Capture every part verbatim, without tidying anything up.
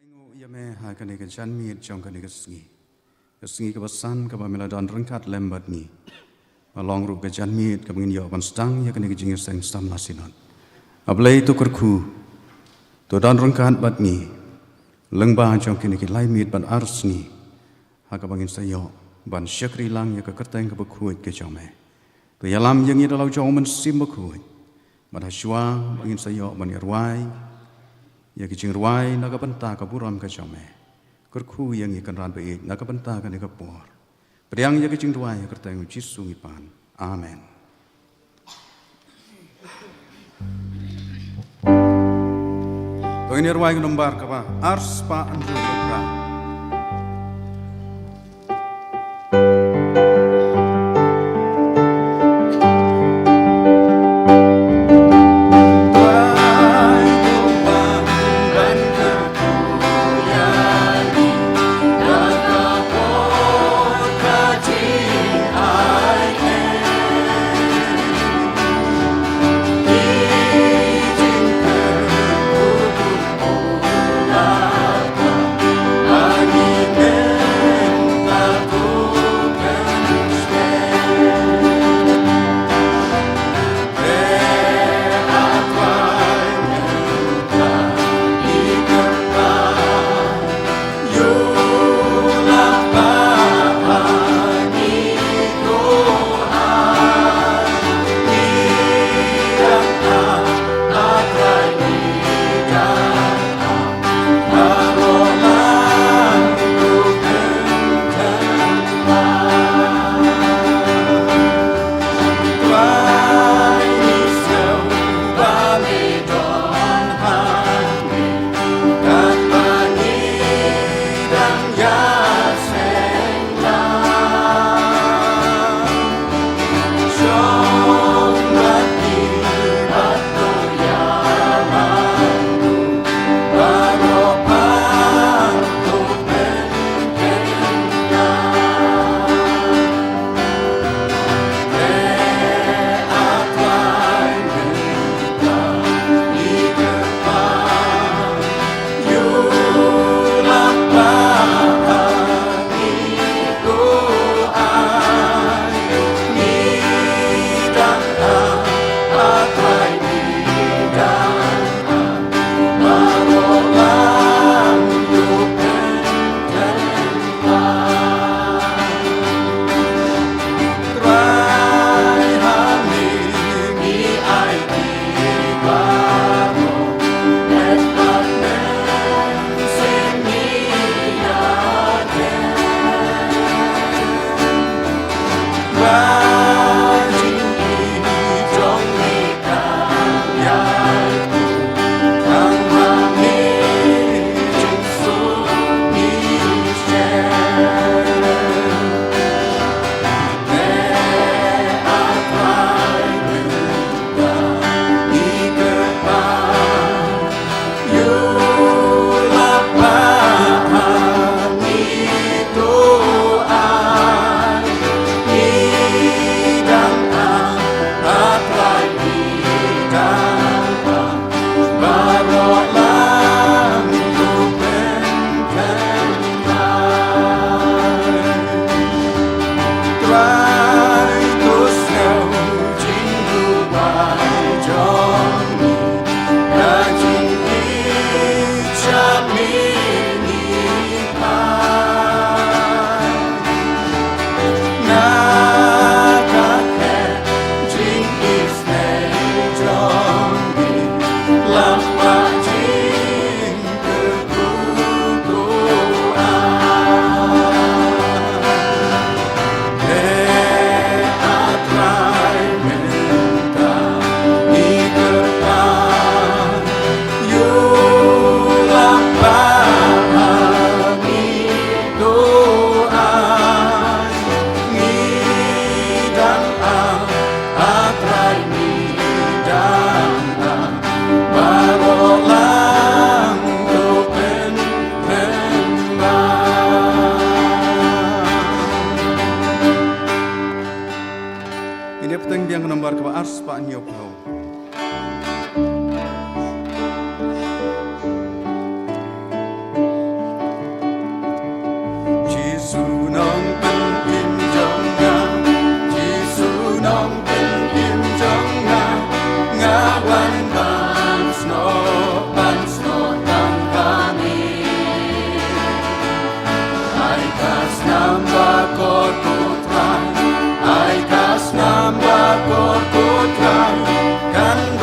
Ïa me ha kane ka janmiet jong kane ka sngi. Ka sngi kaba san kaba me la don ryngkat lem bad ngi. Ba long ruh ka janmiet kaba ngin ïoh ban sdang ïa kane ka jingïaseng samla Synod. A Blei to kyrkhu. To don ryngkat bad ngi. Lyngba jong kine ki lai miet bad ar sngi. Ha kaba ngin sa ïoh ban shakri lang ïa ka kyrteng kaba khuid ka jong me. To ïalam ïa ngi da la u jong u Mynsiem Bakhuid. Bad ha shuwa ba ngin sa ïoh ban ïa rwai ïa ki jingrwai na ka bynta ka burom ka jong me. Kyrkhu ïa ngi Kynrad ba ïeit na ka bynta kane ka por. Pdiang ïa ki jingrwai ha kyrteng u Jisu ngi pan. Amen. To ngin ïa rwai ka nombar kaba ar spah hynriew phra.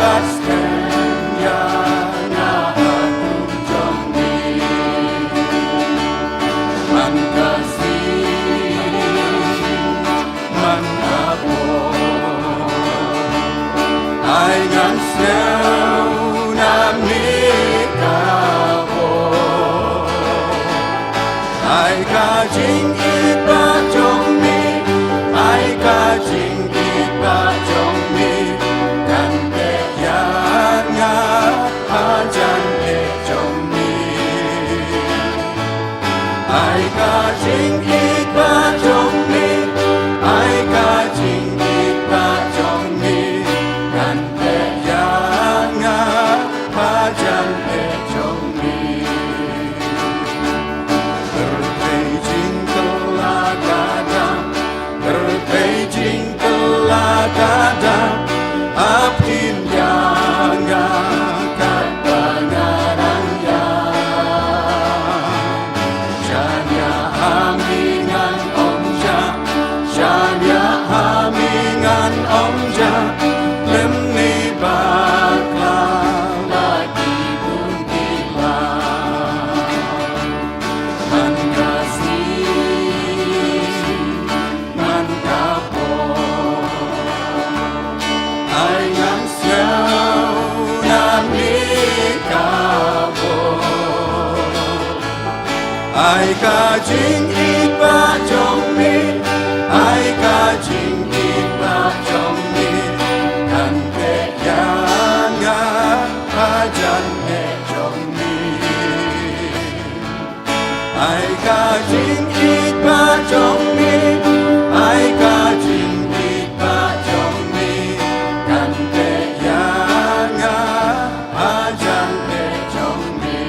Ïa nga haduh jong me man ka sngi, man ka por. Ai ngan sngew na me ka bor. Ai ka jingïeit ba jong me, ai ka jingïeit ba jong me, kan peit ïa nga hajan eh jong me. Ai ka jingïeit ba jong me, ai ka jingïeit ba jong me, kan peit ïa nga hajan eh jong me. Pyrthei jingkylla ka dap, pyrthei jingkylla ka dap, ap ïa nga katba nga dang ïa. Sha ïa ha me ngan ym jah, sha ïa ha me ngan ym jah, lymne bakla la ki bun ki la. Man ka sngi, man ka por, ai ngan sngew na me ka bor. Ai ka jingïeit ba jong me, ai ka jingïeit ba jong me, kan peit ïa nga hajan eh jong me. Ai ka jingïeit ba jong me, ai ka jingïeit ba jong me, kan peit ïa nga hajan eh jong me.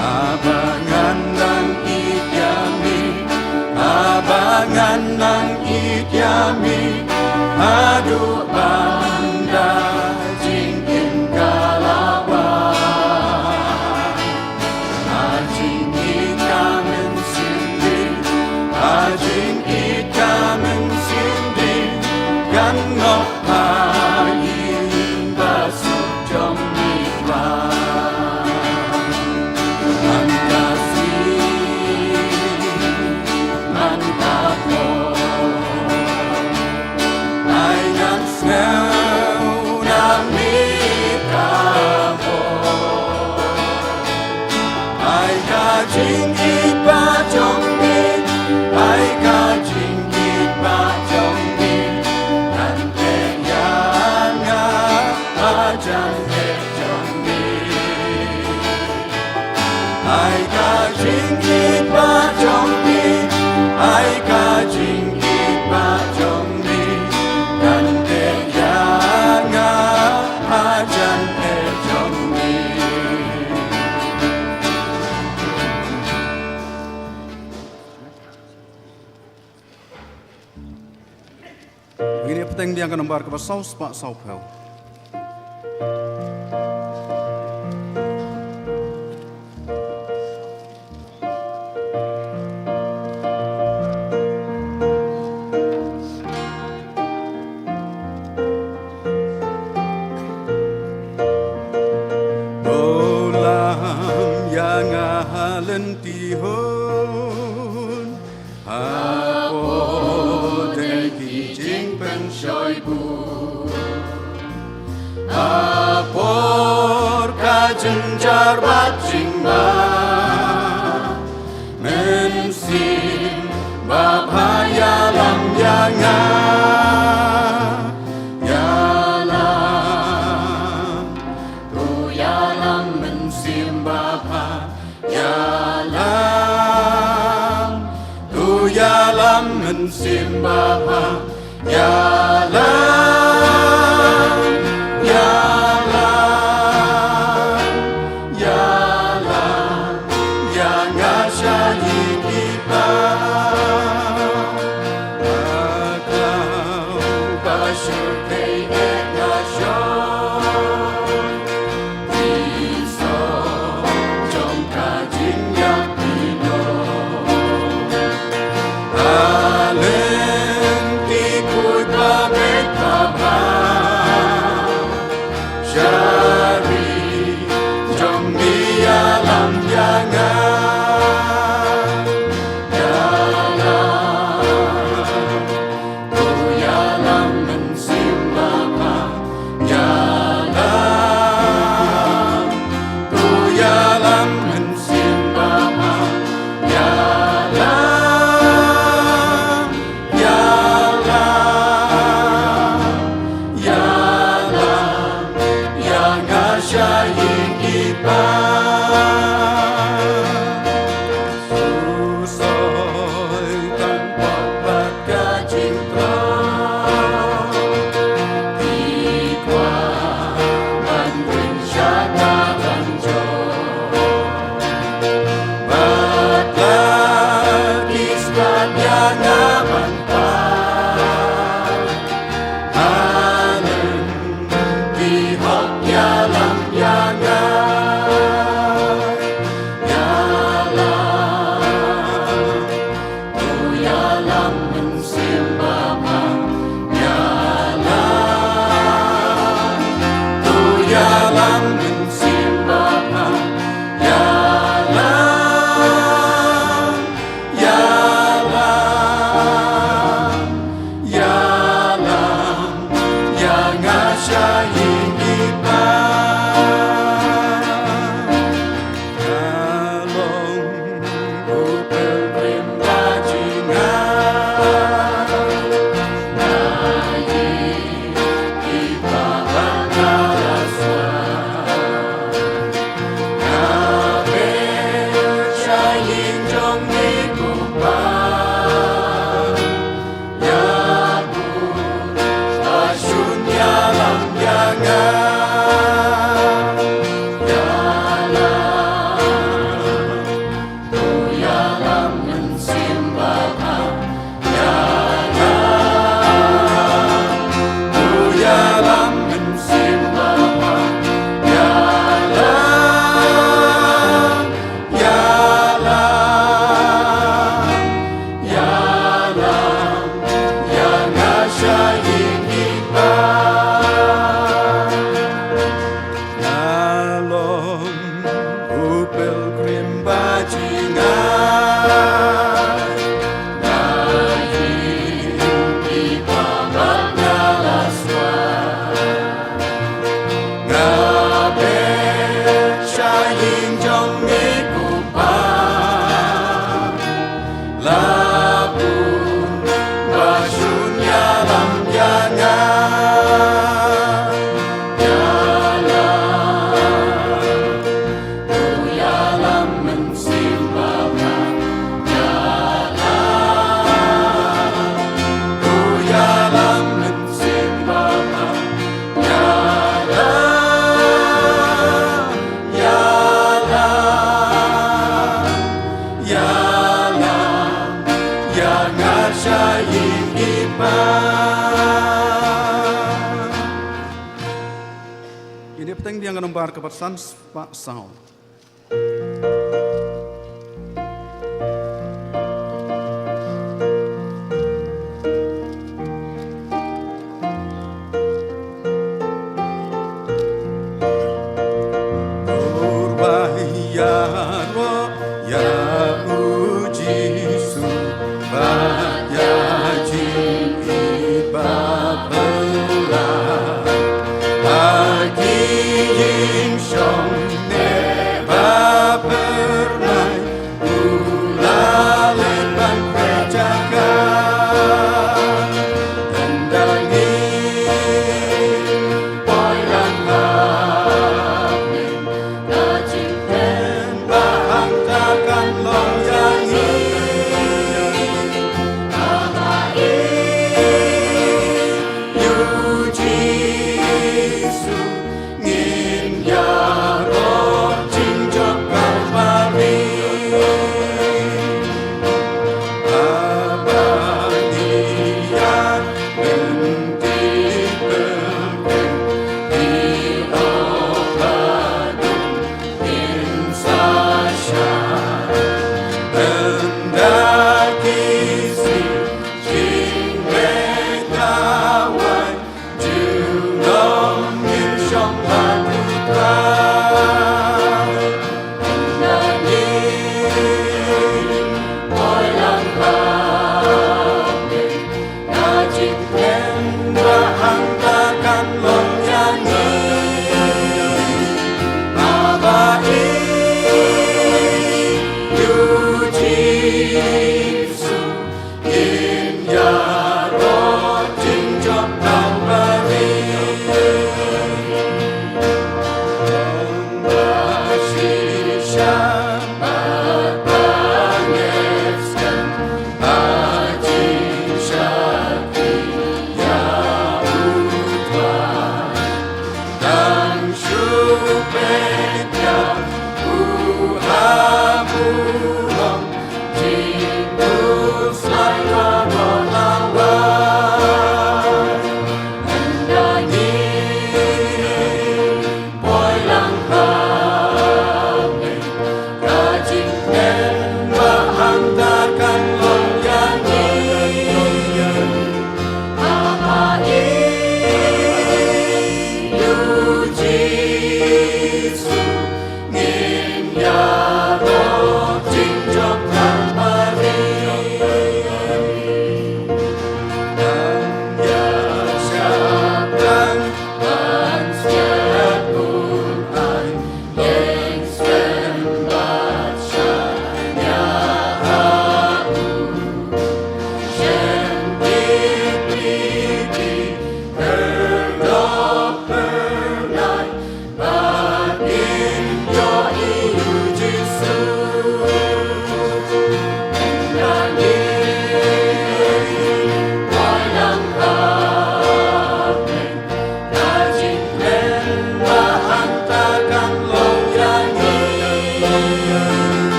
Haba ngan nang ïeit ïa me, haba ngan nang ïeit ïa me, haduh ban da jingim ka la wan. Ha jingïeit ka mynsiem dei, ha jingïeit ka mynsiem dei, kan ngop ha ïing basuk jong me Trai. Man ka sngi, man ka por, ai ngan sngew na me ka bor. Ai ka jingïeit ba jong me, ai ka jingïeit ba jong me, kan peit ïa nga hajan eh jong me. Ai ka jingïeit ba jong me, ai ka jingïeit ba jong me, kan peit ïa nga hajan eh jong me. Ngin ïa bteng biang ka nombar kaba saw spah saw phew. To lam ïa nga ha lynti hun, ha por dei ki jingpynshoi bun, ha por ka jynjar bad jingma. Mynsiem Bapha ïalam ïa nga, ïalam. To ïalam Mynsiem Bapha, ïalam. To ïalam Mynsiem Bapha, ïalam, ïalam, ïalam ïa nga sha ïing ki kpa. Ka khlaw ka shyrkhei eh nga shong. Ki song jong ka jingïap ki don. Ha lynti khuid ba beit ba bha. Ine pateng biang ka nombar ka patsan spah saw. Purwai ïaroh ïa u Jisu bad ïa jingïeit ba phylla ha ki ïing shong ne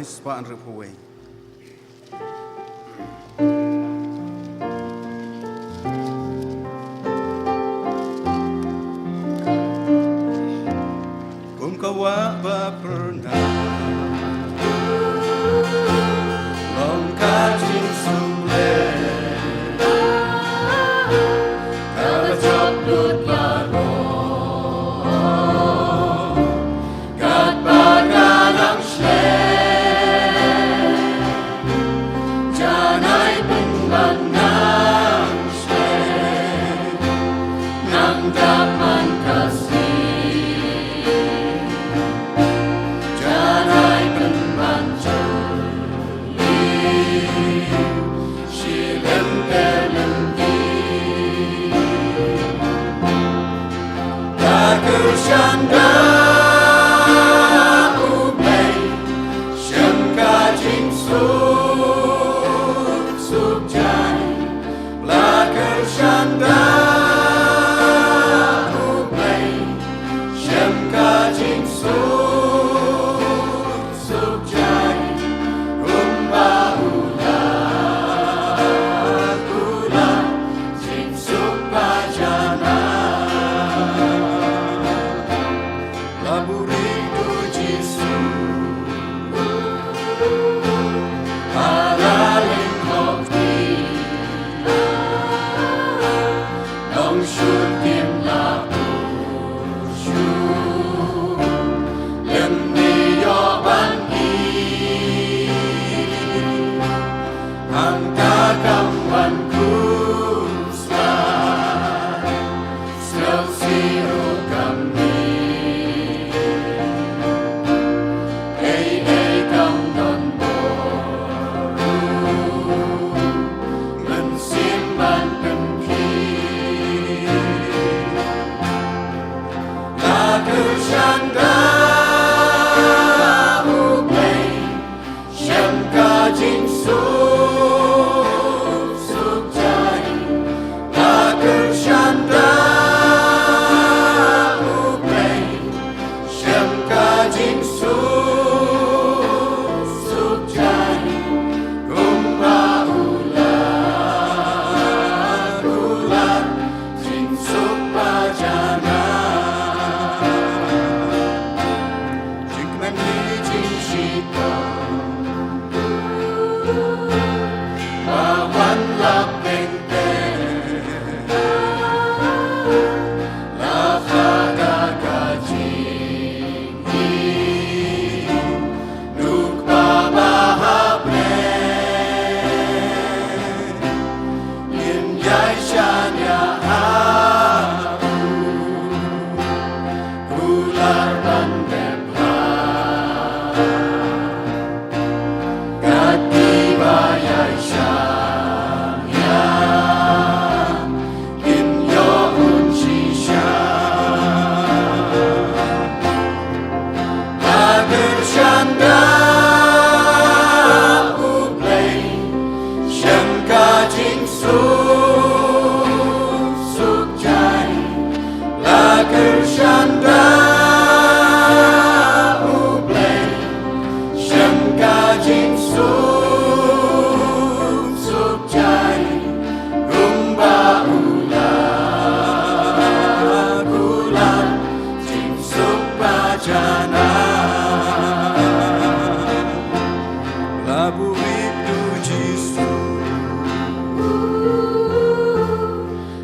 spah hynriewphew wei. Kum ka wah ba pyrnai long ka jingsumlei, kaba jop lut baroh katba ka dang shlei. Janai pynban nang shlei, nang dap man ka sngi. Janai pynban jylliew, shi lynter lynti. La kyrshan da U Blei shem ka jingsuk suk jai. La kyrshan da U Blei shem ka jingsuk suk jai. Kumba u la kular, jingsuk ba janai. La buhrieh u Jisu ha la lyngngoh kti. Nongshun kim la buh shuh, lymne ïoh ban ïeit. Hangta kam wan khuslai, sngewsih ruh kam mih. Ei ei kam don bor ruh, mynsiem ban pynkhih. La kyrshan da U Blei shem ka jingsuk suk jai. La kyrshan da U Blei shem ka jingsuk suk jai. Kumba u la kular, jingsuk ba janai. Jingkmen ne jingshitom, ba wan lap teng teng. La kha da ka jingim, Nukpa ba ha pyrthei, ngin ïai shaniah ha u, kular ban dep bha. Kat kiba ïai shaniah, kin ïoh un shisha. Ba kyrshan da U Blei, shem ka jingsuk suk jai. Ba kyrshan da U Blei, shem ka jingsuk suk jai. Kumba u la kular, jingsuk ba janai. La buhrieh u Jisu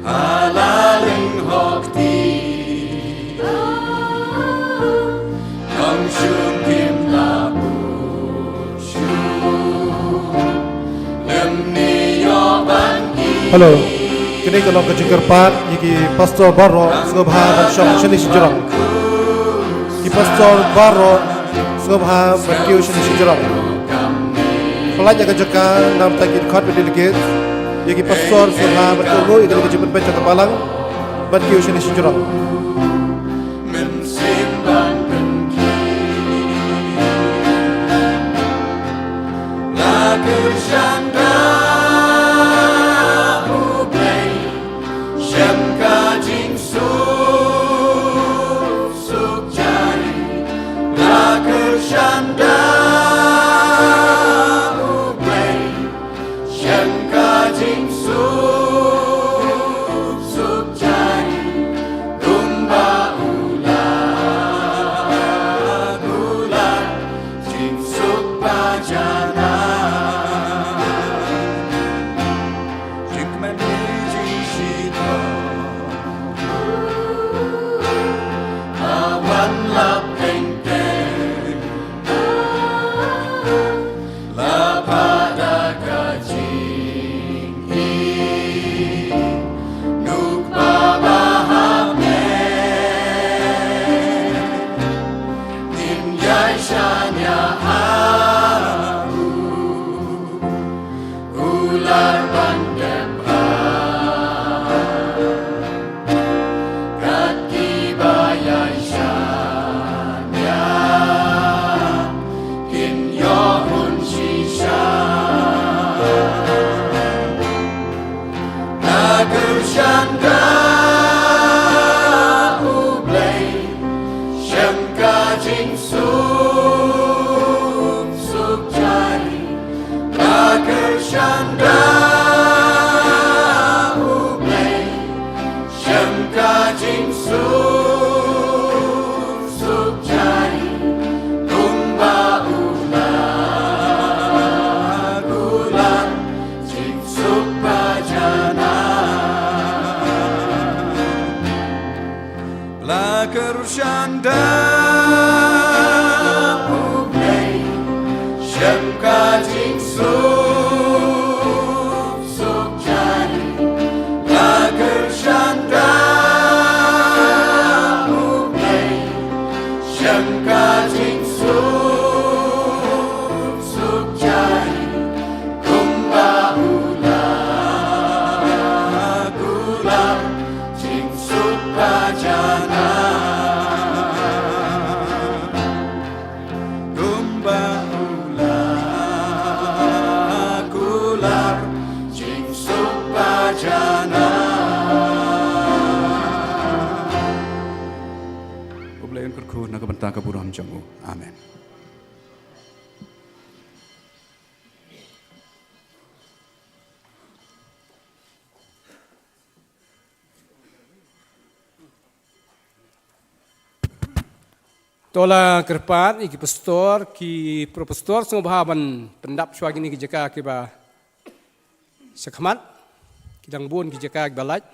ha la lyngngoh kti. Nongshun kim la buh shuh, lymne ïoh ban ïeit. Hello. Kane ka long ka jingkyrpad ïa ki pastor baroh, sngewbha ban shong shane sha jrong. Ki pastor baroh, sngewbha ban kiew shane sha jrong. Pynlait ïa ka jaka namar ki khot ba delegate. Ïa ki pastor sngewbha ban kohnguh ïa ka jingpynbeit jong ka balang, ban kiew shane sha jrong. Mynsiem ban pynkhih. La kyrshan da U Blei, shem ka jingsuk suk jai. La kyrshan da Ka jingsuk suk jai kumba u la kular jingsuk pajanan. Jingkmen jingshitom a wan lap teng teng. La pada ka jingim nuk ba ba ha me. Ngin ïai shaniah ha u kular ban dep ha kat kiba ïai shaniah kin ïoh hun shisha. Na kyrshan da u Blei shem ka jingsuk suk jai. Ka kyrshan da u Blei shem ka jingsuk suk jai. Kumba u la kular jingsuk pajanan. La kyrshan da u Blei shem ka jingsuk suk jai. La kyrshan da u Blei shem ka jingsuk suk jai. Kumba u la kular jingsuk pajanan. Kumba u la kular jingsuk pajanan. U Blei un kyrkhu na ka bynta ka burom jong u. Amen. To la kyrpad ïa ki pastor, ki pro pastor sngewbha ban pyndap shuwa kine ki jaka kiba shakhmat, ki dang bun ki jaka kiba lait.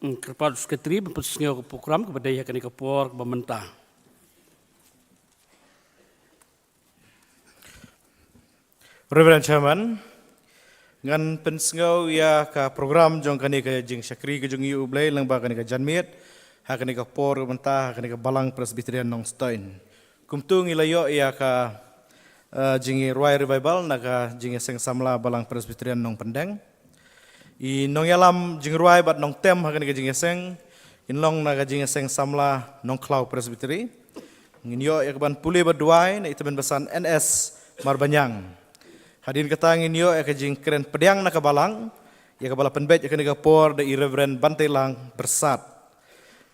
Kyrpad Secretary ban pynsngew ka program kaba dei ha kane ka por kaba mynta. Reverend Chairman, ngan pynsngew ïa ka program jong kane ka jingshakri ka jong ngi U Blei lyngba kane ka janmiet ha kane ka por kaba mynta ha kane ka Balang Presbyterian Nongstoiñ. Kumta ngi la ïoh ïa ka, eh, jingrwai revival na ka jingïaseng samla Balang Presbyterian Nongpyndeng. I nongïalam jingrwai bad nongtem ha kane ka jingïaseng kin long na ka jingïaseng samla Nongkhlaw Presbytery. Ngin ïoh ïa ka ban pule bad duwai na i tymmen basan N S Marbaniang. Hadien kata ngin ïoh ïa ka jingkren pdiang na ka Balang, ïa kaba la pynbeit ha kane ka por da i Reverend Banteilang Byrsat.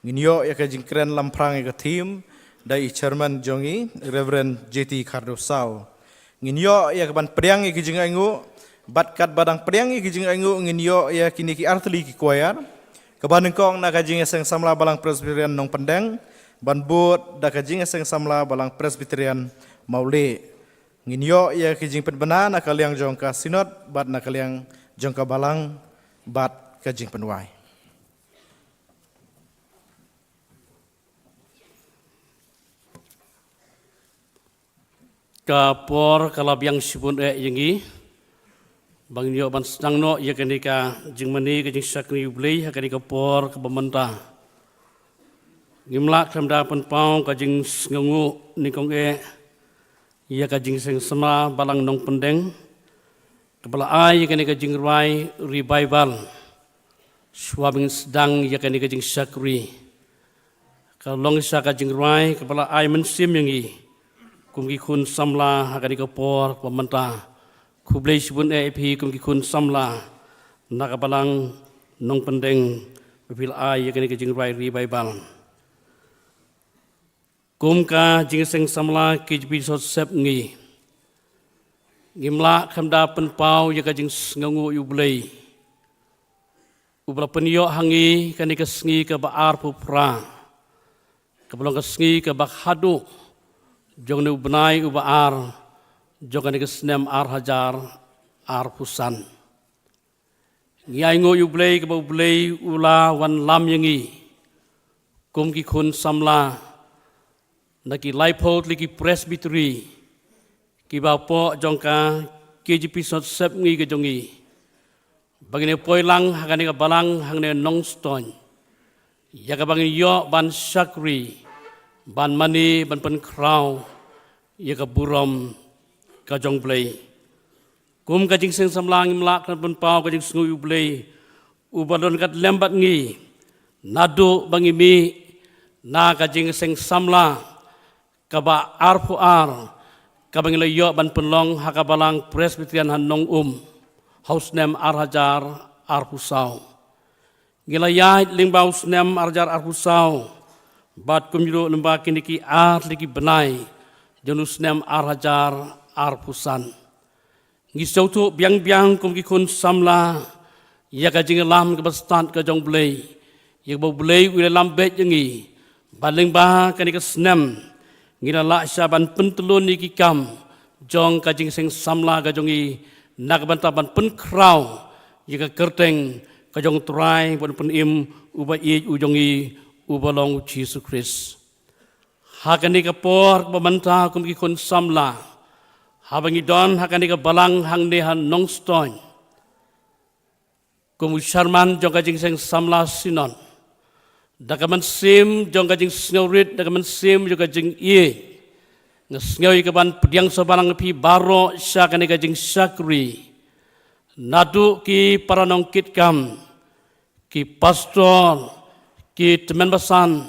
Ngin ïoh ïa ka jingkren lamphrang ïa ka theme da i Chairman jong ngi, Reverend J T Khardew Saw. Ngin ïoh ïa ka ban pdiang ïa ki jingainguh, bad katba dang pdiang ïa ki jingainguh ngin ïoh ïa kine ki artylli ki choir kaba nyngkong na ka jingïaseng samla Balang Presbyterian Nongpyndeng, ban bud da ka jingïaseng samla Balang Presbyterian Mawlieh. Ngin ïoh ïa ki jingpynbna na ka liang jong ka Synod bad na ka liang jong ka Balang bad ka jingpynwai. Ka por ka la biang shibun eh ïa ngi ba ngin ïoh ban sdang noh ïa kane ka jingmane ka jingshakri U Blei ha kane ka por kaba mynta. Ngim lah khlem da pynpaw ka jingsngewnguh nyngkong eh ïa ka Jingïaseng Samla Balang Nongpyndeng kaba la ai ïa kane ka jingrwai Revival. Shuwa ban sdang ïa kane ka jingshakri, ka long shisha ka jingrwai kaba la ai mynsiem ïa ngi kum ki khun samla ha kane ka por kaba mynta. Khublei shibun eh ïa phi kum ki khun samla na ka Balang Nongpyndeng ba phi la ai ïa kane ka jingrwai Revival. Kum ka Jingïaseng Samla K J P Sot Sepngi, ngim lah khlem da pynpaw ïa ka jingsngewnguh ïa U Blei uba la pynïoh ha ngi kane ka sngi kaba arphew phra, kaba long ka sngi kaba khatduh jong une u bnai uba ar jong kane ka snem ar hajar arphew san. Ngi ainguh ïa U Blei kaba U Blei u la wanlam ïa ngi kum ki khun samla na ki laiphew tylli ki Presbytery kiba hapoh jong ka K J P Sot Sepngi ka jong ngi, ba ngin ïa poi lang ha kane ka balang hangne Nongstoiñ, ïa kaba ngin ïoh ban shakri, ban mane, ban pynkhraw ïa ka burom ka jong U Blei. Kum ka Jingïaseng Samla ngim lah khlem pynpaw ka jingsngew ïa U Blei uba don kat lem bad ngi naduh ba ngi mih na ka Jingïaseng Samla kaba arphew ar, kaba ngi la ïoh ban pynlong ha ka Balang Presbyterian ha Nongum ha u snem ar hajar arphew saw. Ngi la ïaid lyngba u snem ar hajar arphew saw bad kumjuh lyngba kine ki ar tylli ki bnai jong u snem ar hajar arphew san. Ngi sngewthuh biang biang kum ki khun samla ïa ka jingïalam kaba stad ka jong U Blei, ïa kaba U Blei u ïalam beit ïa ngi bad lyngba kane ka snem ngi la lah shisha ban pyntyllun ïa ki kam jong ka Jingïaseng Samla ka jong ngi na ka bynta ban pynkhraw ïa ka kyrteng ka jong U Trai bad U Nongpynim uba ïeit u jong ngi, uba long U Jisu Khrist. Ha kane ka por kaba mynta kum ki khun samla, haba ngi don ha kane ka balang hangne ha Nongstoiñ kum u Chairman jong ka Jingïaseng Samla Synod, da ka mynsiem jong ka jingsngewrit, da ka mynsiem jong ka jingïeit, nga sngew ïa ka ban pdiang sngewbha lang ïa phi baroh sha kane ka jingshakri, naduh ki para nongkitkam, ki pastor, ki tymmen basan,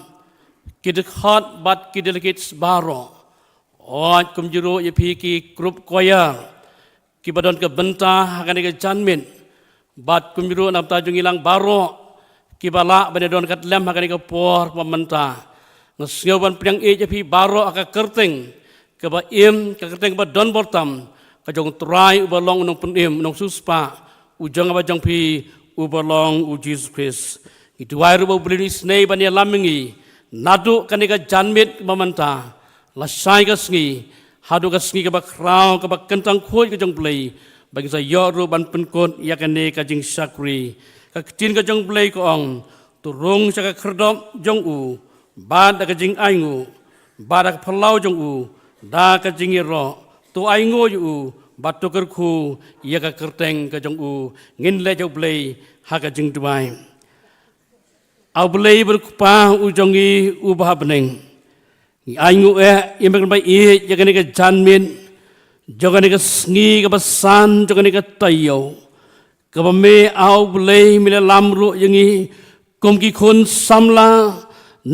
ki dkhot bad ki delegates baroh, wat kumjuh ruh ïa phi ki group choir kiba don ka bynta ha kane ka janmiet, bad kumjuh ruh na ka bynta jong ngi lang baroh kiba lah ban ïadon kat lem ha kane ka por kaba mynta. Nga sngew ban pdiang ïeit ïa phi baroh ha ka kyrteng kaba im, ka kyrteng kaba don bor tam ka jong U Trai uba long U Nongpynim, U Nongsiewspah u jong nga bad jong phi, uba long U Jisu Khrist. Ngi duwai ruh ba U Blei un isynei ban ïalam ïa ngi naduh kane ka janmiet kaba mynta, lashai ka sngi haduh ka sngi kaba khraw kaba kyntang khuid ka jong U Blei, ba ngin sa ïoh ruh ban pynkut ïa kane ka jingshakri. Ka ktien ka jong U Blei ka ong, to rung sha ka khyrdop jong u bad da ka jingainguh, bad da ka phyllaw jong u da ka jingïaroh, to ainguh ïa u bad to kyrkhu ïa ka kyrteng ka jong u. Ngin leit ha U Blei ha ka jingduwai. A U Blei ba U Kpa u jong ngi uba ha bneng, ngi ainguh eh ïa me kynba ïeit ïa kane ka janmiet jong kane ka sngi kaba san jong kane ka taïew, kaba me A U Blei me la lam ruh ïa ngi kum ki khun samla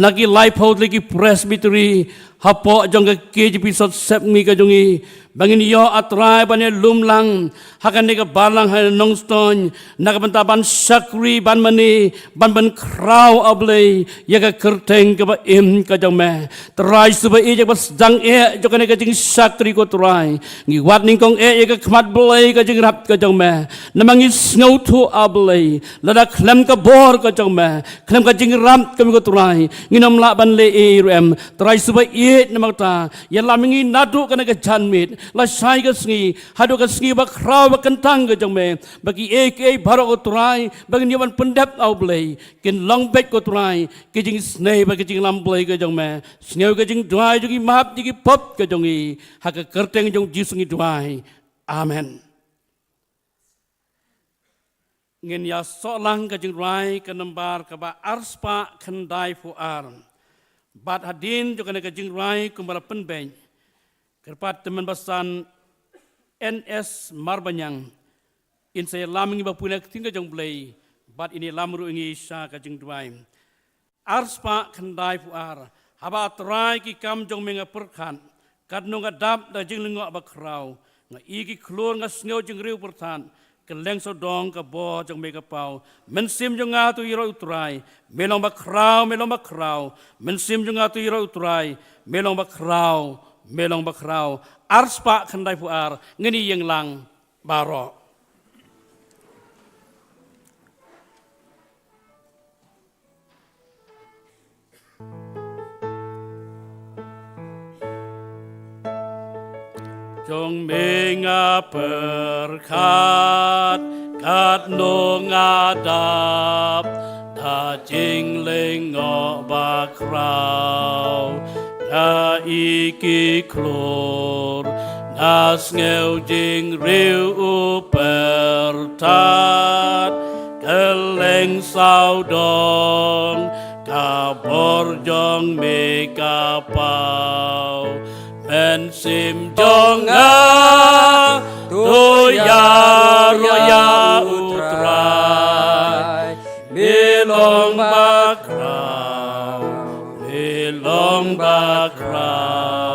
na ki laiphew tylli ki Presbytery hapoh jong ka K J P Sot Sepngi ka jong ngi, ba ngin ïoh A Trai ban ïalum lang ha kane ka balang ha Nongstoiñ na ka bynta ban shakri, ban mane, ban pynkhraw A U Blei ïa ka kyrteng kaba im ka jong me. Trai Jisu ba ïeit, ïa kaba sdang eh jong kane ka jingshakri ko Trai, ngi wad nyngkong eh ïa ka khmat Blei ka jingïarap ka jong me. Namar ngi sngewthuh A Blei, lada khlem ka bor ka jong me, khlem ka jingïarap ka jong me ko Trai, ngin ym lah ban leh ei ei ruh em. Trai Jisu ba ïeit, namar kata ïalam ïa ngi naduh kane ka janmiet, lashai ka sngi haduh ka sngi ba khraw ba kyntang ka jong me, ba kiei kiei baroh ko Trai ba ngin ïoh ban pyndep A Blei, kin long beit ko Trai ki jingisynei bad ki jingïalam Blei ka jong me. Sngew ka jingduwai jong ngi, map ïa ki pop ka jong ngi, ha ka kyrteng jong U Jisu ngi duwai. Amen. Ngin ïa soh lang ka jingrwai ka nambar kaba arspah khyndaiphew ar. Bad hadien jong kane ka jingrwai kumba la pynbeit, kyrpad tymmen basan N S Marbaniang, in sa ïalam ngi ba puna ka ktien ka jong Blei, bad in ïalam ruh ngi sha ka jingduwai. Arspah khyndai phew ar. Haba Trai ki kam jong me nga pyrkhat, katno nga dap da jinglyngngoh bakhraw. Nga i ki khlur, nga sngew jingriew pyrthat, kylleng sawdong ka bor jong me ka paw. Mynsiem jong nga to ïaroh U Trai, me long bakhraw, me long bakhraw. Mynsiem jong nga to ïaroh U Trai, me long bakhraw, me long bakhraw. Arspah khyndai phew ar, ngin ïeng lang baroh. Jong me nga pyrkhat, katno nga dap da jinglyngngoh bakhraw. Nga i ki khlur, nga sngew jingriew u pyrthat, kylleng sawdong ka bor jong me ka paw. Mynsiem jong nga to ïaroh ïa U Trai, me long bakhraw, me long bakhraw.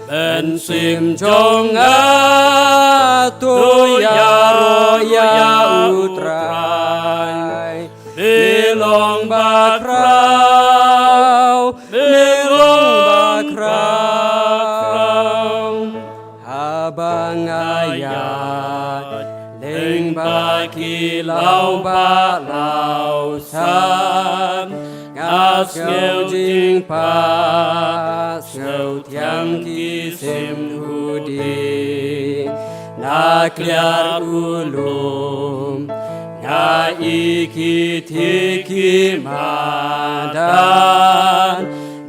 Mynsiem jong nga to ïaroh ïa U Trai, me long bakhraw, me long bakhraw. Haba nga ïaid lyngba ki lawbah lawsan, nga sngew jingpang, sngewthiang ki sim u dieng. Nga kliar u lum, nga i ki thik ki madan,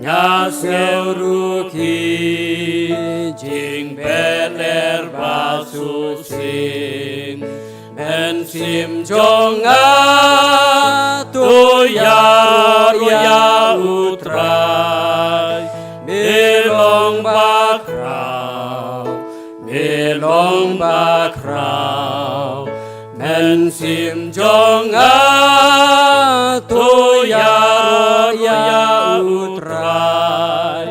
nga sngew ruh ki jingpynlyer ba shisien. Mynsiem jong nga to ïaroh ïa U Trai, me long bakhraw, me long bakhraw. Mynsiem jong nga to ïaroh ïa U Trai,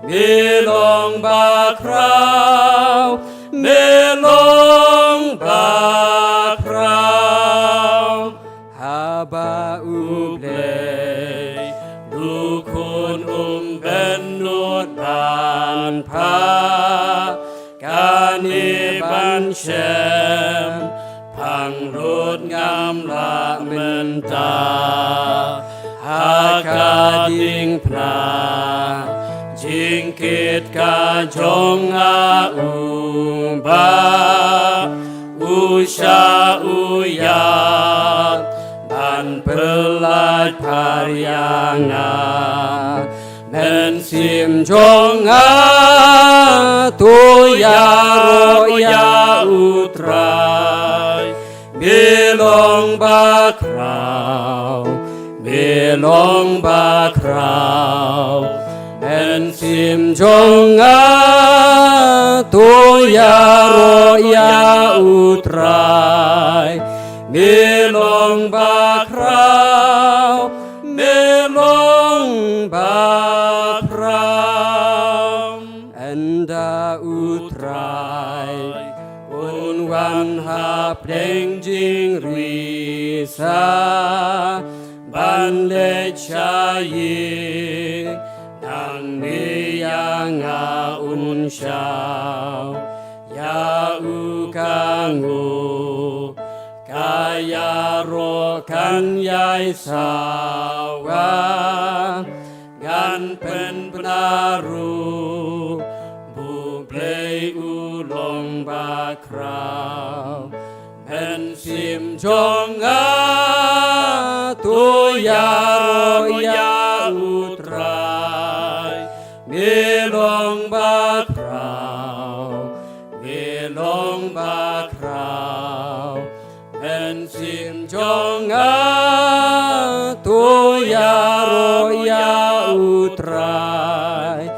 me long bakhraw, me long bakhraw. Haba U Blei u Khun um bynnud ban phah, kane ban shem pang lut ngam lah mynta. Ha ka diengphna jingkit ka jong nga u Bah, u shah u ïap ban pyllait phar ïa nga. Mynsiem jong nga to ïaroh ïa U Trai, me long bakhraw, me long bakhraw. Mynsiem jong nga to ïaroh ïa U Trai, me long bakhraw, me long bakhraw. Ynda U Trai un wan hapdeng jingrisa ban leit sha ïing, nangne ïa nga un shaw. Ïa u ka nguh, ka ïaroh kan ïai sawa, ngan pynbna ruh ba U Blei u long bakhraw. Mynsiem jong nga to ïaroh ïa U Trai, me long bakhraw, me long bakhraw. Mynsiem jong nga to ïaroh ïa U Trai,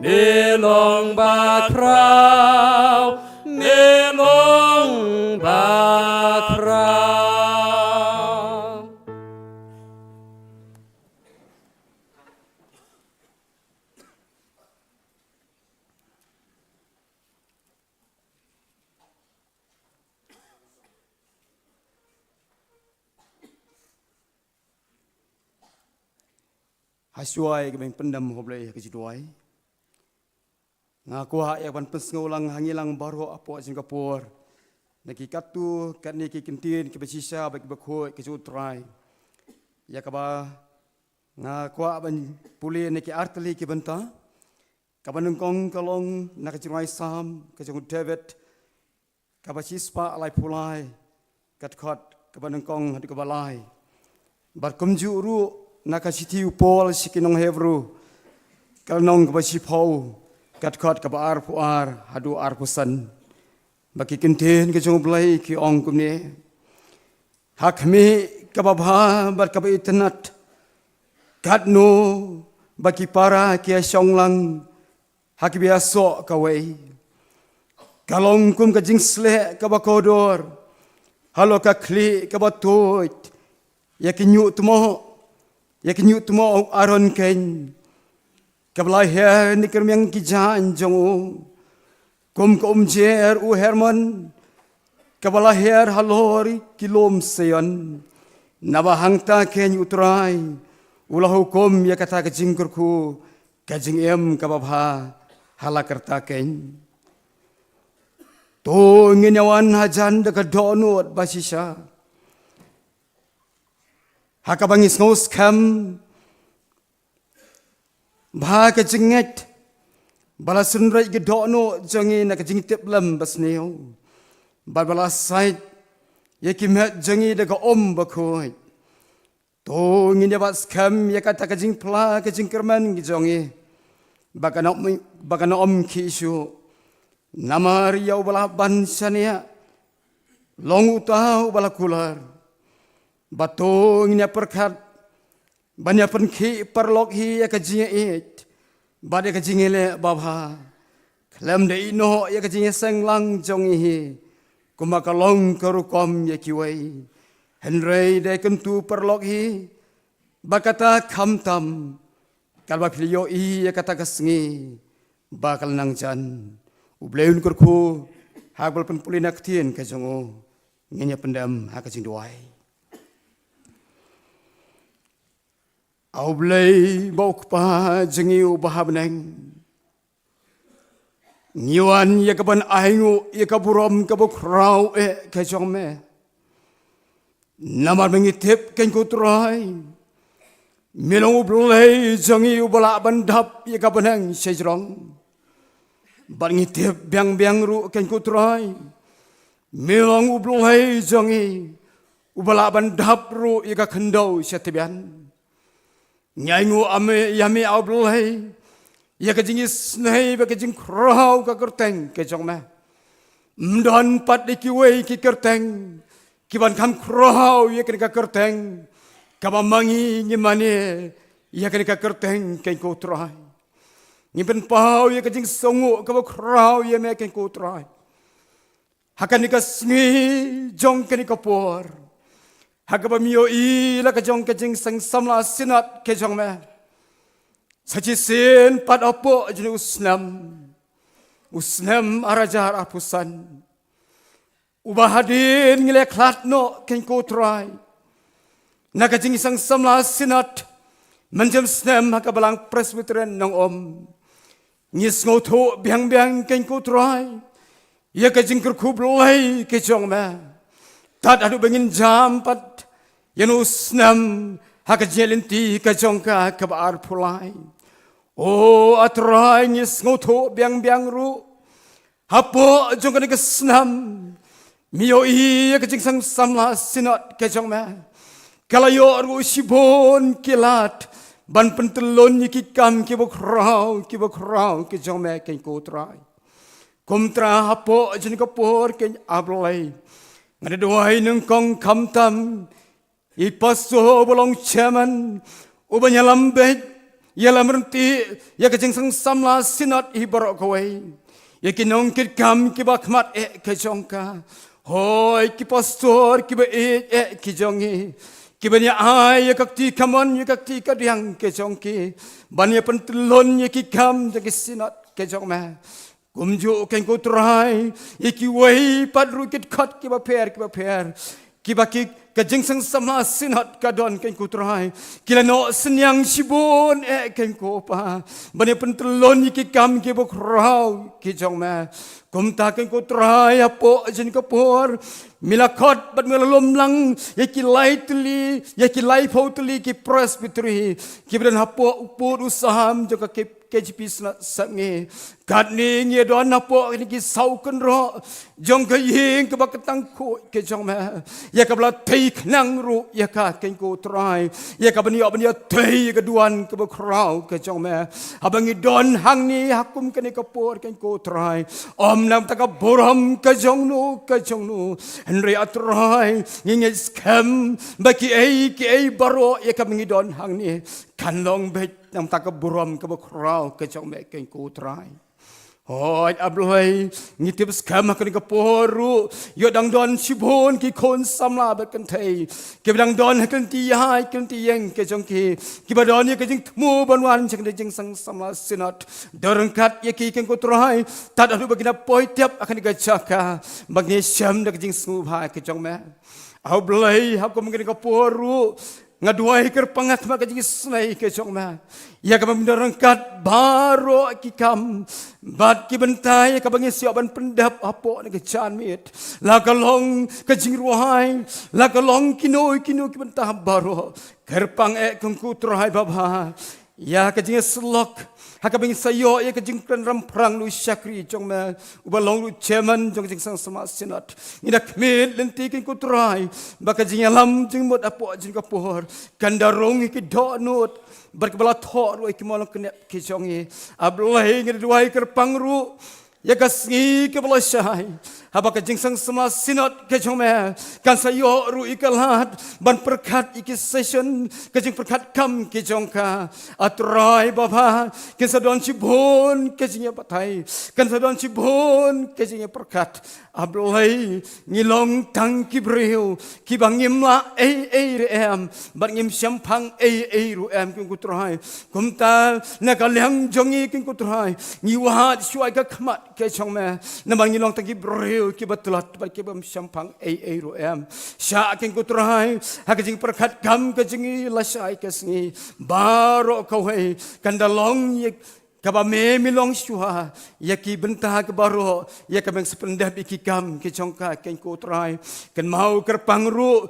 me long bakhraw, me long bakhraw. Hashwa ïa ka ban pyndem, haba la ïa ka jingduwai, nga kwah ïa ban pynsngew lang ha ngi lang baroh hapoh jong ka por, na ki katto katne ki kyntien kiba shisha bad kiba khuid ka jong U Trai. Ïa kaba nga kwah ban pule na ki artylli ki bynta. Kaba nyngkong ka long na ka jingrwai Salm ka jong u David, kaba shispah laiphew lai, ka dkhot kaba nyngkong haduh kaba lai. Bad kumjuh ruh na ka shithi u Paul sha ki nong Hebru, ka lynnong kaba shiphew, ka dkhot kaba arphew ar haduh arphew san. Ba ki kyntien ka jong U Blei ki ong kumne: Ha khmih kaba bha bad kaba itynnat, katno ba ki para ki ïa shong lang ha kiba ïasoh kawei. Ka long kum ka jingsleh kaba kordor halor ka khlieh kaba tuid ïa ki ñiuhtmoh, ïa ki ñiuhtmoh u Aaron keiñ, kaba la her na ki rmiang ki jaiñ jong u. Kum ka umjer u Hermon, kaba la her halor ki lum Seion. Naba hangta keiñ U Trai u la hukum ïa kata ka jingkyrkhu, ka jingim kaba bha ha la karta keiñ. To ngin ïa wan hajan da ka dohnud ba shisha, ha kaba ngi sngew skhem ba ka jingngeit ba la synreit ka dohnud jong ngi na ka jingtiplem basniew, bad ba la sait ïa ki met jong ngi da ka um bakhuid. To ngin ïa bat skhem ïa kata ka jingphla ka jingkyrmen ka jong ngi, ba kan ym, ba kan ym khih shuh. Namar ïa uba lah ban shaniah long uta uba la kular. Bad to ngin ïa pyrkhat ban ïa pynkhih paralok hi ïa ka jingïaieit bad ïa ka jingïaleh babha, khlem da ïehnoh ïa ka jingïaseng lang jong ngi hi, kumba ka long ka rukom ïa kiwei, hynrei da ïakyntu paralok hi, ba kata khamtam, katba phi la ïohi ïa kata ka sngi ba ka la nang jan. U Blei un kyrkhu ha kaba la pynpule na ka ktien ka jong u. Ngin ïa pyndem ha ka jingduwai. A U Blei bad U Kpa jong ngi uba ha bneng, ngi wan ïa ka ban ainguh ïa ka burom kaba khraw eh ka jong me. Namar ba ngi tip, keiñ ko Trai, me long U Blei jong ngi uba lah ban dap ïa ka bneng shajrong. Bad ngi tip biang biang ruh, keiñ ko Trai, me long U Blei jong ngi uba lah ban dap ruh ïa ka khyndew shatbian. Ngi ainguh ïa me, ïa me A U Blei, ïa ka jingisynei bad ka jingkhraw ka kyrteng ka jong me. Ym don pat de kiwei ki kyrteng ki ban kham khraw ïa kane ka kyrteng kaba ma ngi ngi mane ïa kane ka kyrteng, keiñ ko Trai. Ngi pynpaw ïa ka jingsngewnguh kaba khraw ïa me, keiñ ko Trai. Ha kane ka sngi jong kane ka por, ha kaba me ïohi la ka jong ka jingseng samla synod ka jong me, sa shisien pat hapoh jong u snem, u snem ar hajar arphew san, uba hadien ngi la khlad noh, keiñ ko Trai, na ka jingseng samla synod mynjem snem ha ka Balang Presbyterian Nongum. Ngi sngewthuh biang biang, keiñ ko Trai, ïa ka jingkyrkhu Blei ka jong me, tad haduh ba ngin jam pat ïa une u snem ha ka jingïaid lynti ka jong ka kaba arphew lai. O A Trai, ngi sngewthuh biang biang ruh, hapoh jong kane ka snem, me ïohi ïa ka jingseng samla synod ka jong me, ka la ïoh ruh shibun ki lad ban pyntyllun ïa ki kam kiba khraw kiba khraw ka jong me, keiñ ko Trai. Kumta hapoh jong kane ka por, keiñ A Blei, nga da duwai nyngkong khamtam ïa i pastor uba long chairman, uba ïalam beit, Ïalam ryntih ïa ka jingseng samla synod hi baroh kawei, ïa ki nongkitkam kiba khmat eh ka jong ka. Hoi ki pastor kiba ïeit eh ki jong ngi, kiba ïa ai ïa ka kti kamon ïa ka kti kadiang ka jong ki, ban ïa pyntlun ïa ki kam jong ki synod ka jong me. Kumjuh kein ko Trai, ïa kiwei pat ruh ki dkhot kiba pher kiba pher, kiba ki ka jingseng samla synod ka don kein ko Trai, ki la noh synñiang shibun eh kein ko Pa, ban ïa pyntlun ïa ki kam kiba khraw ki jong me. Kumta kein ko Trai, hapoh jong ka por, me la khot bad me la lum lang ïa ki lai tylli, ïa ki laiphew tylli ki presbytery kiba don hapoh u pud u sam jong ka K J P Synod Sepngi. Katne ngi don hapoh kine ki saw kynroh jong ka ïing kaba kyntang khuid ka jong me, ïa kaba la thei khnang ruh ïa ka kein ko Trai, ïa kaban ïoh ban ïa thei ïa ka duwan kaba khraw ka jong me. Haba ngi don hangne ha kum kane ka por kein ko Trai, ym namar ka burom ka jong no ka jong no, hynrei A Trai, ngi ngeit skhem ba kiei kiei baroh ïa kaba ngi don hangne kan long beit namar ka burom kaba khraw ka jong me kein ko Trai. Hooid A Blei, ngi tip skhem ha kane ka por ruh, ïoh dang don shibun ki khun samla ba kynthei kiba dang don ha ka lynti ïaid ka lynti ïeng ka jong ki, kiba don ïa ka jingthmu ban wan sha kane ka jingseng samla synod. Don ryngkat ïa ki kein ko Trai, tad haduh ba kin da poi tep ha kane ka jaka, ba kin ïashem da ka jingsngewbha ka jong me. A Blei, ha kum kane ka por ruh, nga duwai kyrpang ha khmat ka jingisynei ka jong me, ïa kaba me don ryngkat baroh ki kam bad ki bynta ïa kaba ngi sa ïoh ban pyndep hapoh kane ka janmiet, la ka long ka jingrwai, la ka long kino kino ki bynta baroh. Kyrpang eh kein ko Trai Baba, ïa ka jingïasyllok ha kaba ngi sa ïoh ïa ka jingkren ramphrang na u shakri jong me, uba long ruh chairman jong ka jingseng samla synod. Ngi da khmih lynti kein ko Trai ba ka jingïalam jingmut hapoh jong ka por kan da rung ïa ki dohnud bad kaba la thoh ruh ïa ki mawlynnep ki jong ngi. A Blei, ngi da duwai kyrpang ruh ïa ka sngi kaba la shai, haba ka jingseng samla synod ka jong me kan sa ïoh ruh ïa ka lad ban pyrkhat ïa ki session, ka jingpyrkhat kam ki jong ka. A Trai Baba, kin sa don shibun ka jingïabatai, kan sa don shibun ka jingïapyrkhat. A Blei, ngi long tang ki briew kiba ngim lah ei ei ruh em bad ngim shemphang ei ei ruh em kein ko Trai. Kumta na ka liang jong ngi kein ko Trai, ngi wad shuwa ïa ka khmat ka jong me, namar ngi long tang ki briew kiba tlot bad kibym shemphang ei ei ruh em. Shah kein ko Trai, ha ka jingpyrkhat kam ka jong ngi lashai ka sngi, baroh kawei kan da long ïa kaba me me long shuwa ïa ki bynta kiba baroh, ïa kaba me sa pyndep ïa ki kam ki jong ka kein ko Trai. Kynmaw kyrpang ruh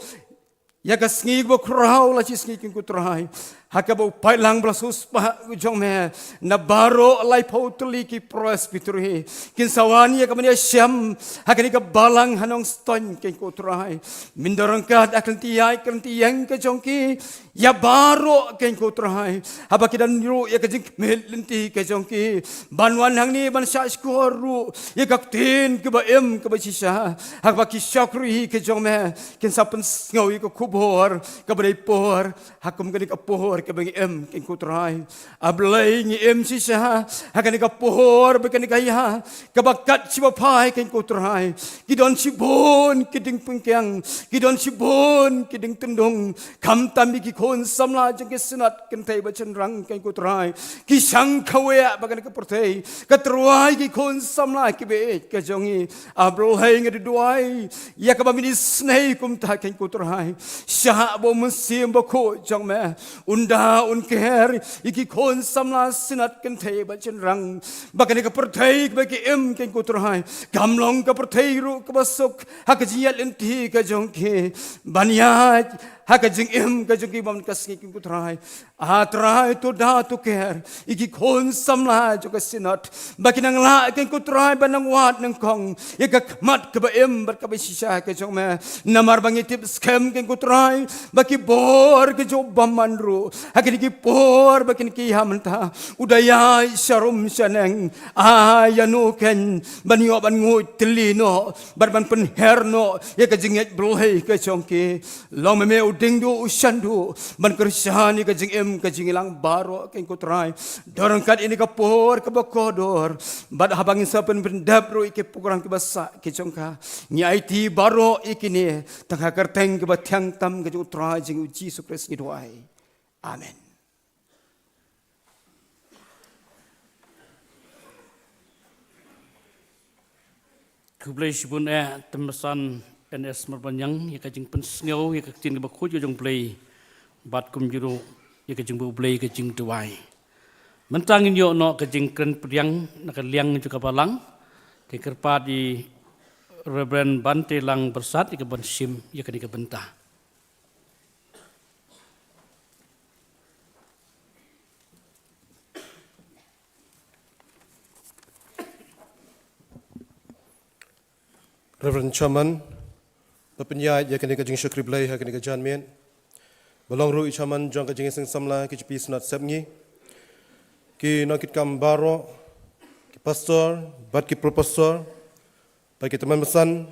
ïa ka sngi kaba khraw la shi sngi kein ko Trai, ha kaba u paidlang ba la siewspah u jong me na baroh laiphew tylli ki presbytery kin sa wan ïa kaban ïashem ha kane ka balang ha Nongstoiñ kein ko Trai. Men don ryngkat ha ka lynti ïaid ka lynti ïeng ka jong ki, ïa baroh kein ko Trai, haba ki don ruh ïa ka jingkhmih lynti ka jong ki ban wan hangne ban shahshkor ruh ïa ka ktien kaba im kaba shisha, haba ki shakri ki jong me kin sa pynsngew ïa ka khubor kaba dei por ha kum kane ka por kaba ngi im kein ko Trai. A Blei, ngi im shisha ha kane ka por bad kane ka ïa kaba kat shiba phai kein ko Trai. Ki don shibun ki diengpyngkiang, ki don shibun ki diengtyndung, khamtam ïa ki khun samla jong ki synod kynthei bad shynrang kein ko Trai, ki shang khawiah ba kane ka pyrthei ka tyrwa ïa ki khun samla kiba ïeit ka jong ngi. A Blei, ngi da duwai ïa kaba men isynei kumta kein ko Trai. Shah ba u Mynsiem Bakhuid jong me un da un ker ïa ki khun samla synod kynthei bad shynrang ba kane ka pyrthei kaba ki im kein ko Trai kam long ka pyrthei ruh kaba suk ha ka jingïaid lynti ka jong ki ban ïaid ha ka jingim ka jong ki man ka sngi kein ko Trai. A Trai, to da to ker ïa ki khun samla jong ka synod ba kin nang lah kein ko Trai ban nang wad nyngkong ïa ka khmat kaba im bad kaba shisha ka jong me. Namar ba ngi tip skhem kein ko Trai ba ki bor ki jong u bymman ruh ha kine ki por ba kine ki ïa mynta u da ïaid sharum shaneng, ai ïa no kein ban ïoh ban nguid tylli noh bad ban pynher noh ïa ka jingngeit Blei ka jong ki. Long me me u ding duh u shan duh ban kyrshan ïa ka jingim ka jingïalang baroh, kane ko Trai. Don ryngkat ïa kane ka por kaba kordor, bad haba ngin sa pynbeit ruh ïa ki program kiba sah ki jong ka, ngi aiti baroh ïa kine tang ha ka kyrteng kaba thiang tam ka jong u Trai jong ngi u Jisu Khrist ngi duwai. Amen. Khublei shibun eh, Tymmen Basan N S Marbaniang, ïa ka jingpynsngew ïa ka ktien kaba khuid ka jong U Blei, bad kumjuh ruh ïa ka jingbuh U Blei ka jingduwai. Mynta ngin ïoh noh ka jingkren pdiang na ka liang jong ka balang, ka kyrpad ïa i Reverend Bante Lang Byrsat ïa ka ban shim ïa kane ka bynta. Reverend Chairman, ba pynïaid ïa kane ka jingshakri Blei ha kane ka janmiet, ba long ruh i Chairman jong ka Jingïaseng Samla K J P Synod Sepngi, ki nongkitkam baroh, ki pastor bad ki pro pastor, bad ki tymmen basan,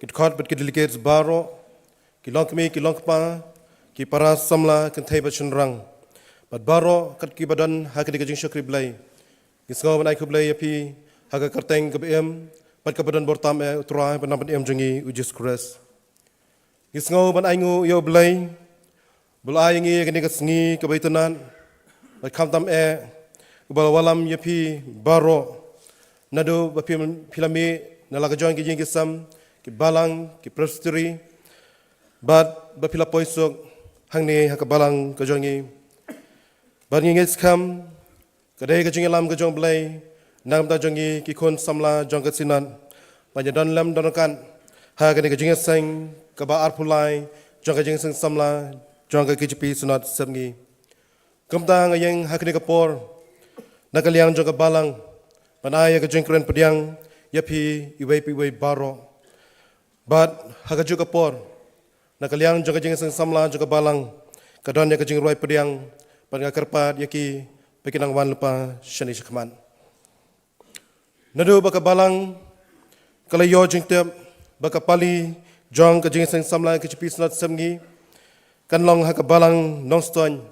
ki dkhot bad ki delegates baroh, ki longkmie ki longkpa, ki para samla kynthei bad shynrang, bad baroh kat kiba don ha kane ka jingshakri Blei. Ngi sngew ban ai khublei ïa phi ha ka kyrteng kaba im bad kaba don bor tam eh, U Trai bad Nongpynim jong ngi U Jisu Khrist. Ngi sngew ban ainguh ïa U Blei ba u la ai ïa ngi ïa kane ka sngi kaba itynnad, bad khamtam eh uba la wallam ïa phi baroh, naduh ba phi, phi la mih na la ka jong ki ïing ki sem, ki balang, ki presbytery, bad ba phi la poi suk hangne ha ka balang ka jong ngi. Bad ngi ngeit skhem ka dei ka jingïalam ka jong U Blei na ka bynta jong ngi ki khun samla jong ka Synod, ban ïa don lem don ryngkat ha kane ka jingïaseng kaba arphew lai jong ka Jingïaseng Samla jong ka K J P Synod Sepngi. Kumta nga ïeng ha kane ka por na ka liang jong ka balang ban ai ïa ka jingkren pdiang ïa phi iwei pa iwei baroh. Bad ha kajuh ka por, na ka liang jong ka Jingïaseng Samla jong ka balang, ka don ïa ka jingrwai pdiang, bad nga kyrpad ïa ki ba kin nang wan lypa shane shakhmat. Naduh ba ka balang ka la ïoh jingtip ba ka pali jong ka Jingïaseng Samla K J P Synod Sepngi kan long ha ka balang Nongstoiñ,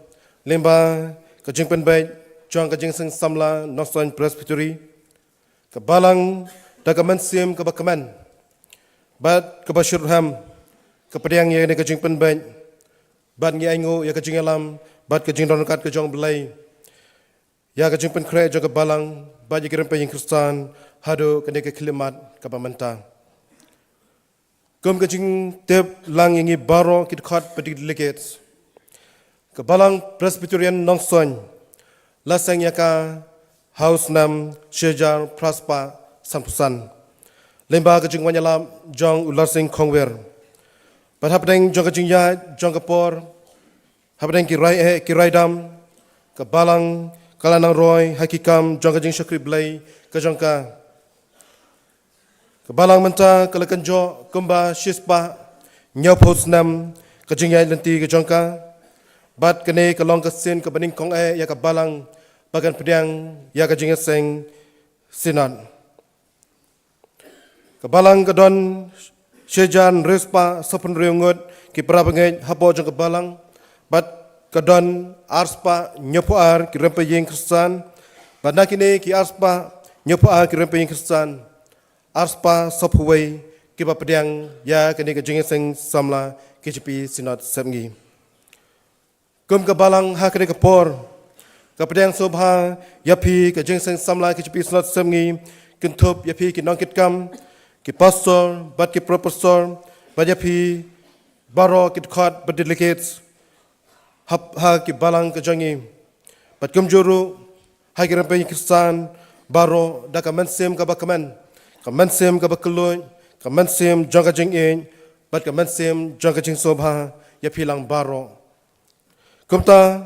lyngba ka jingpynbeit jong ka Jingïaseng Samla Nongstoiñ Presbytery, ka balang da ka mynsiem kaba kmen bad kaba shitrhem ka pdiang ïa kane ka jingpynbeit, bad ngi ainguh ïa ka jingïalam bad ka jingdon ryngkat ka jong U Blei ïa ka jingpynkhreh jong ka balang bad ïa ki rympei ïing Khristan haduh kane ka khyllipmat kaba mynta. Kum ka jingtip lang ïa ngi baroh ki dkhot bad ki delegates, ka Balang Presbyterian Nongstoiñ la seng ïa ka ha u snem shi hajar phra spah sanphew san, lyngba ka jingwan ïalap jong u Larsing Khongwir. Bad hapdeng jong ka jingïaid jong ka por, hapdeng ki rai eh ki rai dam, ka balang ka la nang roi ha ki kam jong ka jingshakri Blei ka jong ka. Ka balang mynta ka la kynjoh kumba shispah hynñiewphew snem ka jingïaid lynti ka jong ka. Bad kane ka long ka sien kaba nyngkong eh ïa ka balang ba kan pdiang ïa ka jingïaseng Synod. Ka balang ka don shi hajar hynriew spah sawphew hynriew ngut ki para bangeit hapoh jong ka balang, bad ka don ar spah hynñiewphew ar ki rympei ïing Khristan, bad na kine ki ar spah hynñiewphew ar ki rympei ïing Khristan, ar spah sawphew wei kiba pdiang ïa kane ka jingïaseng samla K J P Synod Sepngi. Kum ka balang ha kane ka por, ka pdiang sngewbha ïa phi ka jingïaseng samla K J P Synod Sepngi, kynthup ïa phi ki nongkitkam, ki pastor bad ki pro pastor, bad ïa phi baroh ki dkhot bad delegates ha, ha ki balang ka jong ngi. Bad kumjuh ruh ha ki rympei Khristan baroh, da ka mynsiem kaba kmen, ka mynsiem kaba kylluid, ka mynsiem jong ka jingïeit, bad ka mynsiem jong ka jingsngewbha ïa phi lang baroh. Kumta,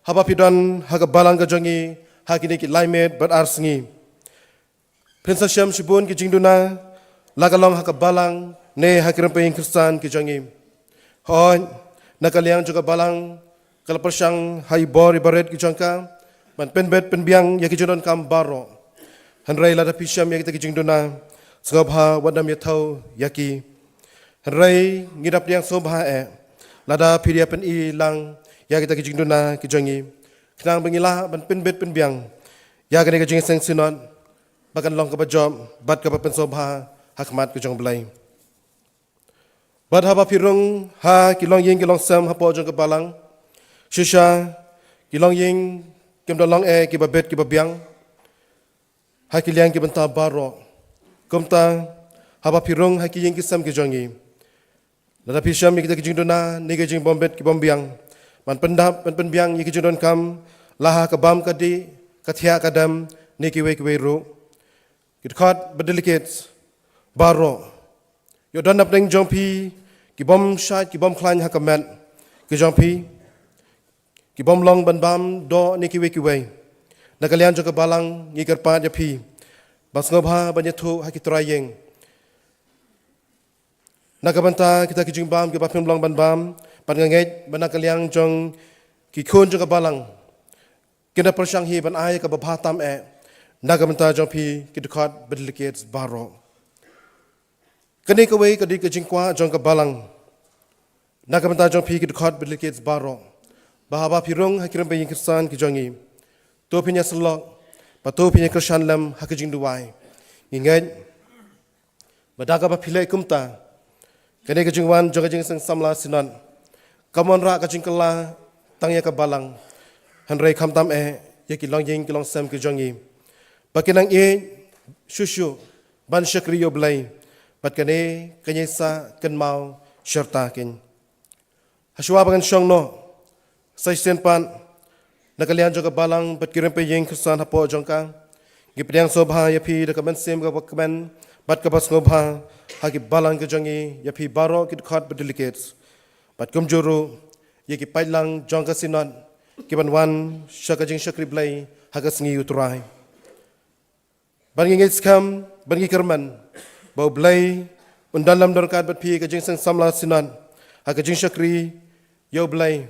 haba phi don ha ka balang ka jong ngi ha kine ki lai miet bad ar sngi, phin sa shem shibun ki jingduna, la ka long ha ka balang ne ha ki rympei ïing Khristan ki jong ngi. Hooid, na ka liang jong ka balang ka la pyrshang ha i bor i barit ki jong ka ban pynbeit pynbiang ïa ki jingdonkam baroh. Hynrei lada phi shem ïa kita ki jingduna, sngewbha wat nym ïathuh ïa ki. Hynrei ngi da pdiang sngewbha eh Lada phi ïa pyni lang ïa kita ki jingduna ki jong ngi, khnang ba ngi lah ban pynbit pynbiang ïa kane ka jingïaseng synod ba kan long kaba jop bad kaba pynsngewbha ha khmat ka jong U Blei. Bad haba phi rung ha ki longïing ki longsem hapoh jong ka balang, shisha ki longïing kim da long eh kiba bit kiba biang ha ki liang ki bynta baroh. Kumta, haba phi rung ha ki ïing ki sem ki jong ngi, lada phi shem ïa kita ki jingduna ne ki jingbym bit ki bym biang, ban pyndap ban pynbiang ïa ki jingdonkam la ha ka bam ka dih, ka thiah ka dem ne kiwei kiwei ruh, ki dkhot bad delegates baroh, ïoh don napdeng jong phi ki bym shait ki bym khlaiñ ha ka met ki jong phi, ki bym long ban bam doh ne kiwei kiwei. Na ka liang jong ka balang ngi kyrpad ïa phi ba sngewbha ban ïathuh ha ki trai ïing na ka bynta kita ki jingbam kiba phim long ban bam, bad nga ngeit ba na ka liang jong ki khun jong ka balang kin da pyrshang hi ban ai kaba bha tam eh na ka bynta jong phi ki dkhot bad delegates baroh. Kane kawei ka dei ka jingkwah jong ka balang na ka bynta jong phi ki dkhot bad delegates baroh, ba haba phi rung ha ki rympei ïing khristan ki jong ngi, to phin ïasyllok bad to phin ïakyrshan lem ha ka jingduwai. Ngi ngeit ba da kaba phi leh kumta, kane ka jingwan jong ka jingïaseng samla synod kam wanrah ka jingkylla tang ïa ka balang, hynrei khamtam eh ïa ki longïing ki longsem ki jong ngi, ba kin nang ïeit shuh shuh ban shakri ïa U Blei, bad kane kan ïai sah kynmaw shirta kein. Hashwa ba ngan shong noh, sa shisien pat, na ka liang jong ka balang bad ki rympei ïing khristan hapoh jong ka, ngi pdiang sngewbha ïa phi da ka mynsiem kaba kmen bad kaba sngewbha ha ki balang ki jong ngi, ïa phi baroh ki dkhot bad delegates, bad kumjuh ruh ïa ki paidlang jong ka synod kiban wan sha ka jingshakri Blei ha ka sngi U Trai. Bad ngi ngeit skhem bad ngi kyrmen ba U Blei un don lem don ryngkat bad phi ha ka jingïaseng samla synod, ha ka jingshakri ïa U Blei,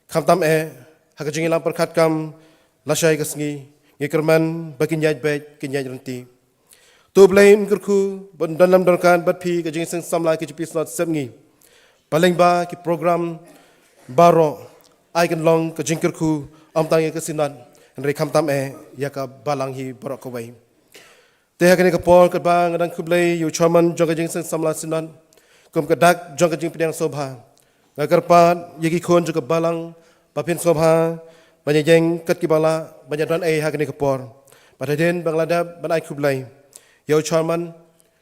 khamtam eh ha ka jingïalam pyrkhat kam lashai ka sngi. Ngi kyrmen ba kin ïaid beit kin ïaid ryntih. To U Blei un kyrkhu ba un don lem don ryngkat bad phi ha ka jingïaseng samla K J P synod sepngi. Ba lyngba ki program baroh, ai kan long ka jingkyrkhu ym tang ïa ka synod, hynrei khamtam eh ïa ka balang hi baroh kawei. Te ha kane ka por katba nga dang khublei ïa u chairman jong ka jingïaseng samla synod, kum ka dak jong ka jingpdiang sngewbha, nga kyrpad ïa ki khun jong ka balang ba phin sngewbha ban ïeng kat kiba lah ban ïadon ei ha kane ka por. Bad hadien ba nga la dep ban ai khublei ïa u chairman,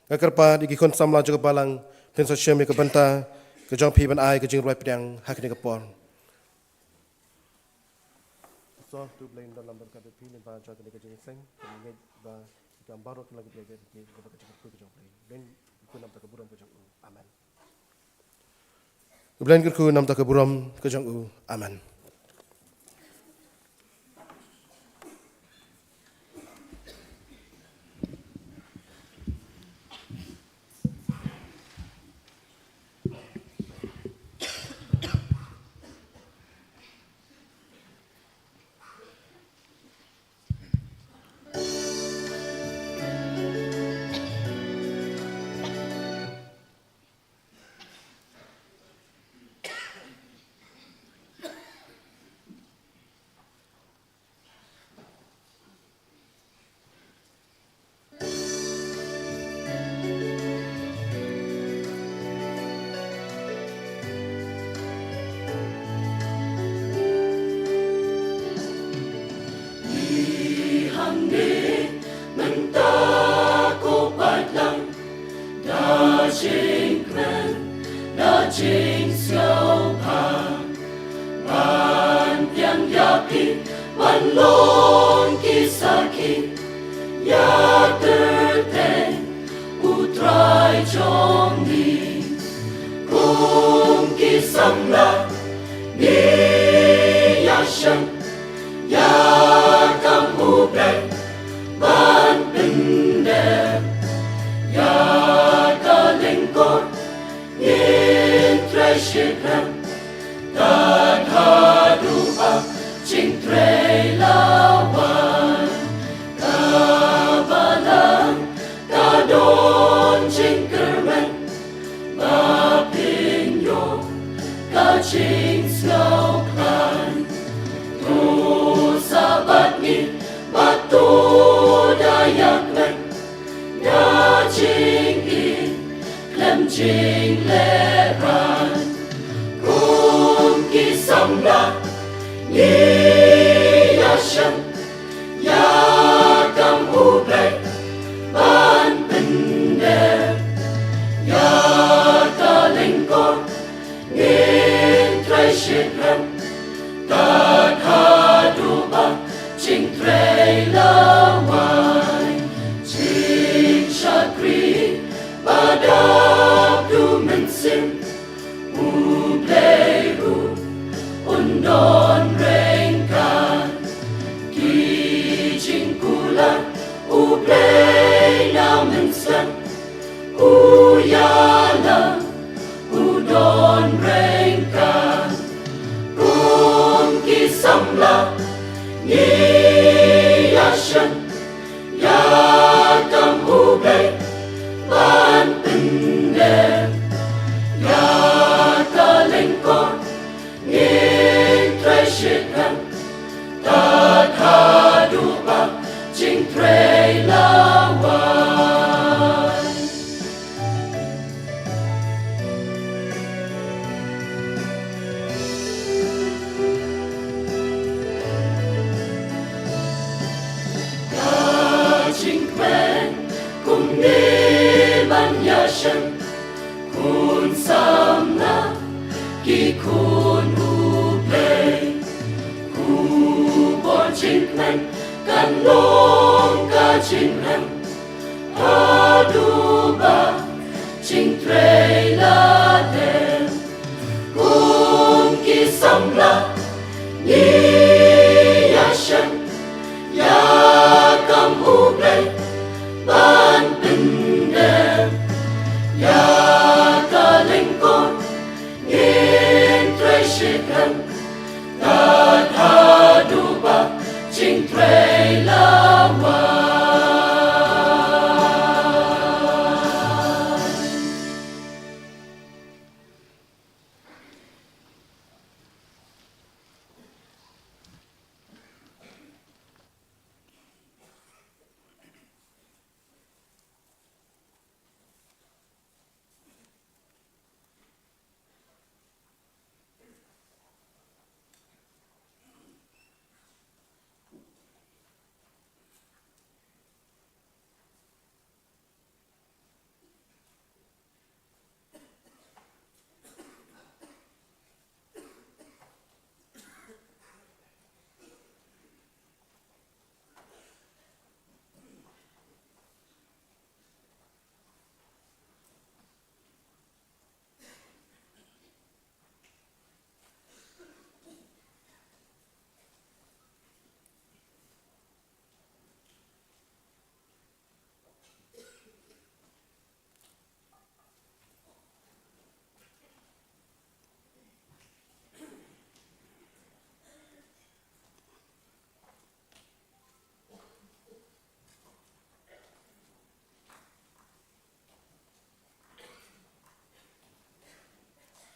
nga kyrpad ïa ki khun samla jong ka balang, phin sa shim ïa ka bynta ka jong phi ban ai ka jingrwai pdiang ha kane ka por. So, to U Blei un don lem don ryngkat bad phi lyngba jong kane ka jingïaseng, kane ngeit ba ki kam baroh kin long kaba ïaid beit ryntih lyngba ka jingkyrkhu ka jong U Blei. U Blei un kyrkhu na ka bynta ka burom ka jong u. Amen. U Blei un kyrkhu na ka bynta ka burom ka jong u. Amen. Ngi hangne mynta ko paidlang, da jingkmen, da jingsiewpha, ban pdiang ïa phi, ban long ki sakhi ïa kyrteng U Trai jong ngi. Kum ki samla ngi ïashem ïa kam U Blei ban pyndep ïa ka lyngkor, ngin trei shitrhem tad haduh ba jingtrei la wan. Ka balang ka don jingkyrmen ba phin ïoh ka Lawai, jingshakri badap du mynsiem, U Blei ruh un don ryngkat. Ki jingkular U Blei na mynsiem, u ïalam, u don ryngkat. Kum ki samla ngi ïashem ïa kam U Blei ban pyndem ïa ka lyngkor. Ngin trei shitrhem tad haduh ba jingtrei la wan. Ka jingkmen kumne ban ïashem, khun samla ki khun U Blei. Khubor jingkmen kan long ka jingrem haduh ba jingtrei la dep. Kum ki samla ngi ïashem ïa kam U Blei ban pyndem ïa ka lyngkor. Ngin trei shitrhem tad haduh ba jingtrei la wan.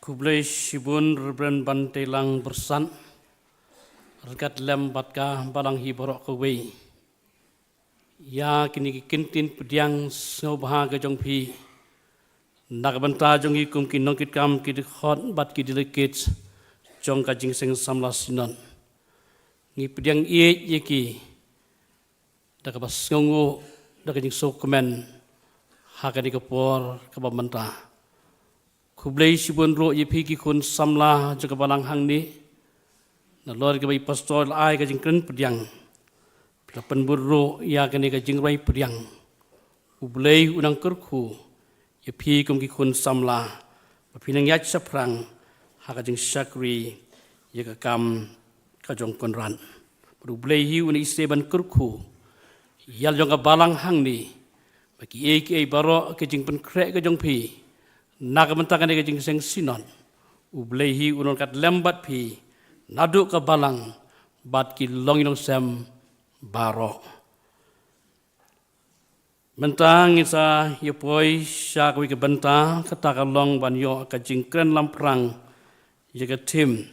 Khublei shibun Reverend Banteilang Bersat, ryngkat lem bad ka balang hi baroh kawei, ïa kine ki kyntien pdiang sngewbha ka jong phi na ka bynta jong ngi kum ki nongkitkam, ki dkhot bad ki delegate jong ka Jingïaseng Samla Synod. Ngi pdiang ïeit ïa ki da kaba sngewnguh, da ka jingsngewkmen ha kane ka por kaba mynta. Khublei shibun ruh ïa phi ki khun samla jong ka balang hangne. Nalor kaba i pastor la ai ka jingkren pdiang, phi la pynbud ruh ïa kane ka jingrwai pdiang. U Blei u nang kyrkhu ïa phi kum ki khun samla ba phi nang ïaid shaphrang ha ka jingshakri ïa ka kam ka jong Kynrad. Bad U Blei hi un isynei ban kyrkhu ïa la jong ka balang hangne, ba kiei kiei baroh ka jingpynkhreh ka jong phi na ka bynta kane ka Jingïaseng Synod, U Blei hi un ryngkat lem bad phi naduh ka balang bad ki longïing longsem baroh. Mynta ngin sa ïa poi sha kawei ka bynta, kata ka long ban ïoh ka jingkren lamphrang ïa ka theme.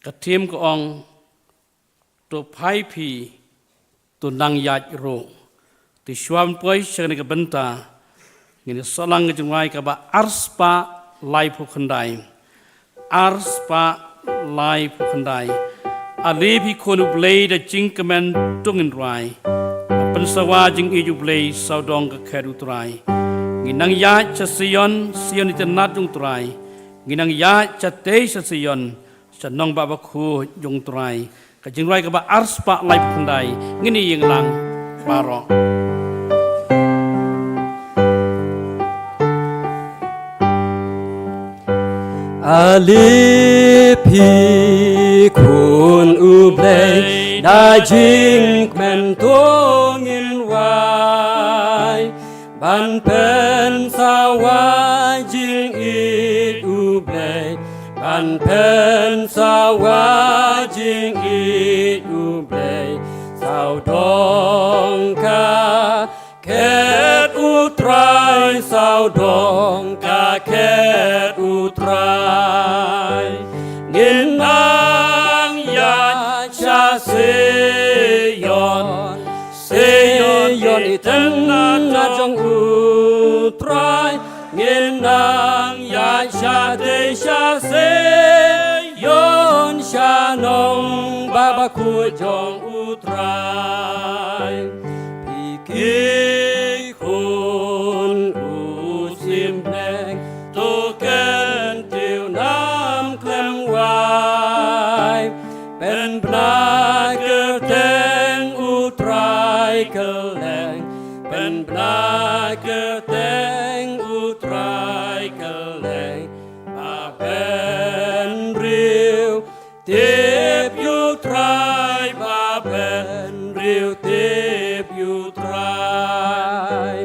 Ka theme ka ong, to phai phi, to nang ïaid ruh. Te shuwa ban poi sha kane ka bynta, ngin ïa sah lang ka jingrwai kaba arspah laiphew khyndai. Arspah laiphew khyndai. Ale phi khun U Blei da jingkmen to ngin rwai, ban pynsawa jingïeit U Blei sawdong ka khet U Trai. Ngin nang ïaid sha Sion, Sion itynnad jong U Trai. Ngin nang ïaid shatei sha Sion, sha nongbah bakhuid jong U Trai. Ka jingrwai kaba arspah laiphew khyndai, ngin ïeng lang baroh. Ale phi khun U Blei, da jingkmen to ngin wai. Ban pynsawa jingïeit U Blei, ban pynsawa jingïeit U Blei. Sawdong ka khet U Trai, sawdong ka khet U Trai. Ngin nang ïaid sha Sion, Sion i tynna jong U Trai. Ngin nang ïaid shatei sha Sion, sha nongbah bakhuid jong U Trai. Phi ki khun u symblang, to kyntiew nam khlem wai. Pynbna kyrteng U Trai kylleng, pynbna kyrteng U Trai kylleng. Ba bynriew tip ïa U Trai, ba bynriew tip ïa U Trai.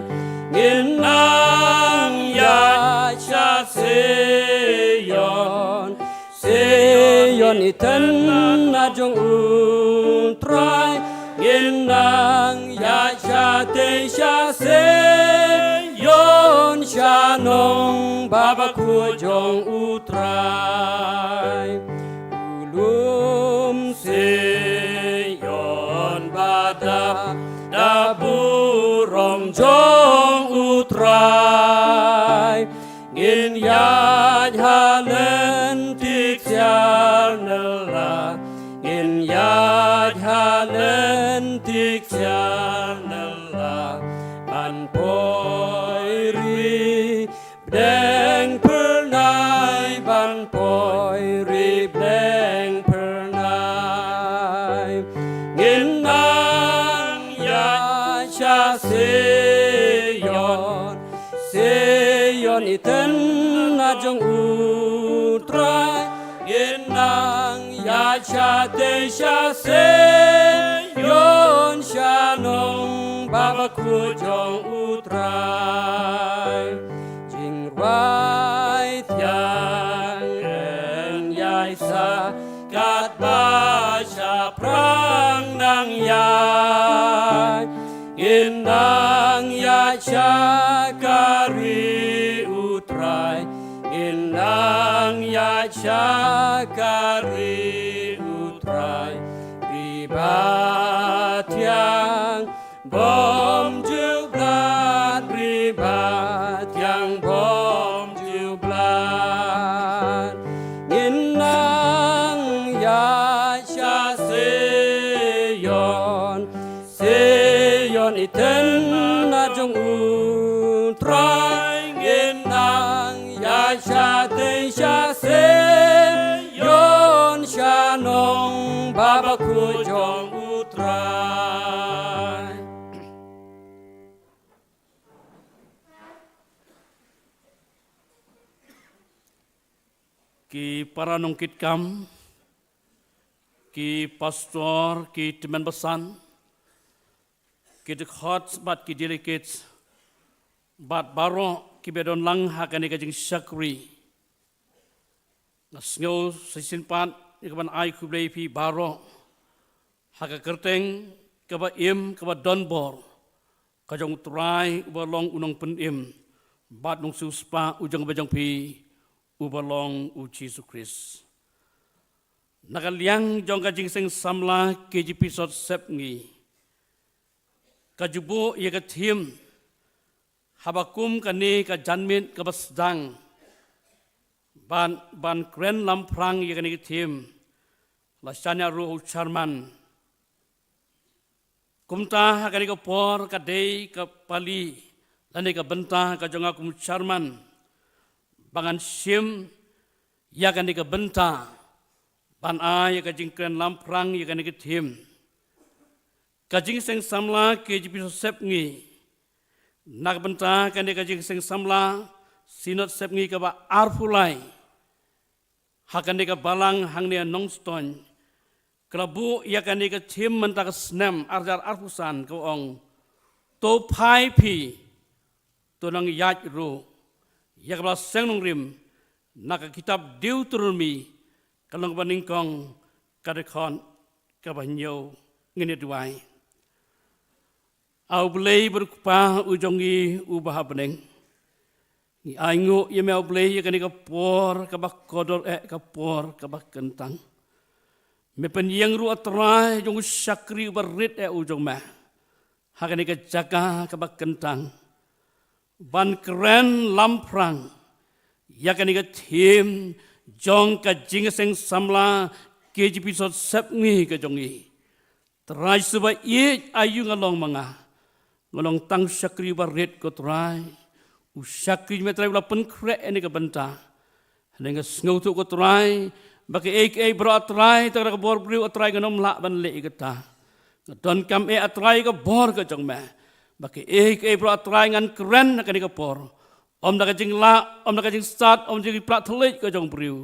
Ngin nang ïaid sha Sion, Sion i tynna jong U Trai. Ngin nang ïaid shatei sha Sion, sha nongbah bakhuid jong U Trai. U lum Sion ba dap da burom jong U Trai. Ngin ïaid ha lynti ksiar nylla, ngin ïaid ha lynti ksiar nylla. Ban poi ri bneng phyrnai, ban poi ri bneng phyrnai. Ngin nang ïaid sha Sion, Sion i tynna jong U Trai. Ngin nang ïaid shatei sha Sion, sha nongbah bakhuid jong U Trai. Jingrwai thiang yn ïai sa katba shaphrang nang ïaid. Ngin nang ïaid sha ka ri U Trai, ngin nang ïaid sha ka ri U Trai. Ri ba thiang bym ju blad, ri ba thiang bym ju blad. Ngin nang ïaid sha Sion, Sion i tynna jong U Trai. Ngin nang ïaid shatei sha Sion, sha nongbah bakhuid jong U Trai. Ki para nongkitkam, ki pastor, ki tymmen basan, ki dkhot bad ki delegates, bad baroh kiba don lang ha kane ka jingshakri. Nga sngew sa shisien pat ïa kaban ai khublei ïa phi baroh ha ka kyrteng kaba im, kaba donbor ka jong U Trai uba long U Nongpynim bad Nongsiewspah U Jong ba jong phi, uba long U Jisu Khrist. Na ka liang jong ka Jingseng Samla K J P Sotsepngi, ka ju buh ïa ka theme, haba kum kane ka janmiet kaba sdang, ban, ban kren lamphrang ïa kane ka theme, la shaniah ruh u chairman. Kumta ha kane ka por ka dei ka pali lane ka bynta ka jong nga kum u chairman ba ngan shim ïa kane ka bynta ban ai ïa ka jingkren lamphrang ïa kane ka thim, ka Jingïaseng Samla K J P Synod Sepngi. Na ka bynta kane ka Jingïaseng Samla Synod Sepngi kaba arphew lai ha kane ka balang hangne Nongstoiñ, ka la buh ïa kane ka thim mynta ka snem ar hajar arphew san, ka ong: To phai phi, to nang ïaid ruh. Ïa kaba la seng nongrim na ka kitab Deuteronomi, ka lynnong ba nyngkong, ka dkhot kaba hynñiew. Ngin ïa duwai. A U Blei bad U Kpa u jong ngi uba ha bneng, ngi ainguh ïa me, A U Blei, ïa kane ka por kaba kordor eh, ka por kaba kyntang. Me pynïeng ruh, A Trai, jong u shakri uba rit eh u jong me ha kane ka jaka kaba kyntang, ban kren lamphrang ïa kane ka thim jong ka Jingïaseng Samla K J P Synod Sepngi ka jong ngi. Trai Jisu ba ïeit, aïu nga long ma nga? Nga long tang u shakri uba rit, ko Trai. U shakri jong me, Trai, u la pynkhreh ïa kane ka bynta. Hynrei nga sngewthuh, ko Trai, ba kaei kaei baroh, A Trai, tang da ka bor briew, A Trai, ngam lah ban leh ïa kata. Nga donkam eh, A Trai, ka bor ka jong me, ba kaei kaei baroh, A Trai, ngan kren ha kane ka por, ym da ka jinglah, ym da ka jingstad, ym da ka jingpyrkhat thylliej ka jong u briew,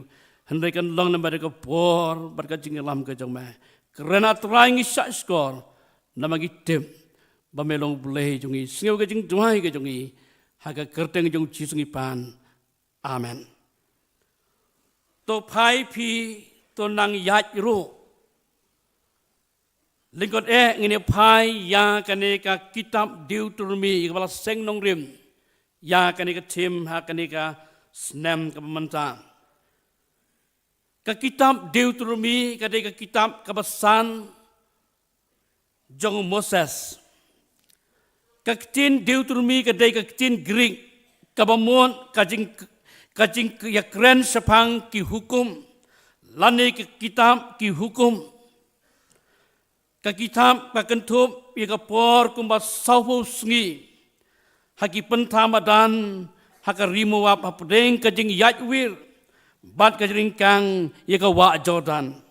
hynrei kan long namar ka bor bad ka jingïalam ka jong me. Kren, A Trai, ngi shahshkor namar ngi tip ba me long U Blei jong ngi. Sngew ka jingduwai ka jong ngi ha ka kyrteng jong U Jisu ngi pan. Amen. To phai phi, to nang ïaid ruh. Lyngkot eh ngin ïa phai ïa kane ka kitab Deuteronomi, ïa kaba la seng nongrim ïa kane ka thim ha kane ka snem kaba mynta. Ka kitab Deuteronomi ka dei ka kitab kaba san jong u Moses. Ka ktien Deuteronomi ka dei ka ktien Greek kaba mut ka jing, ka jingïakren shaphang ki hukum, lane ka kitab ki hukum. Ka kitab ka kynthup ïa ka por kumba sawphew sngi ha ki pynthor madan ha ka ri Moab, hapdeng ka jingïaid wir bad ka jingryngkang ïa ka wah Jordan.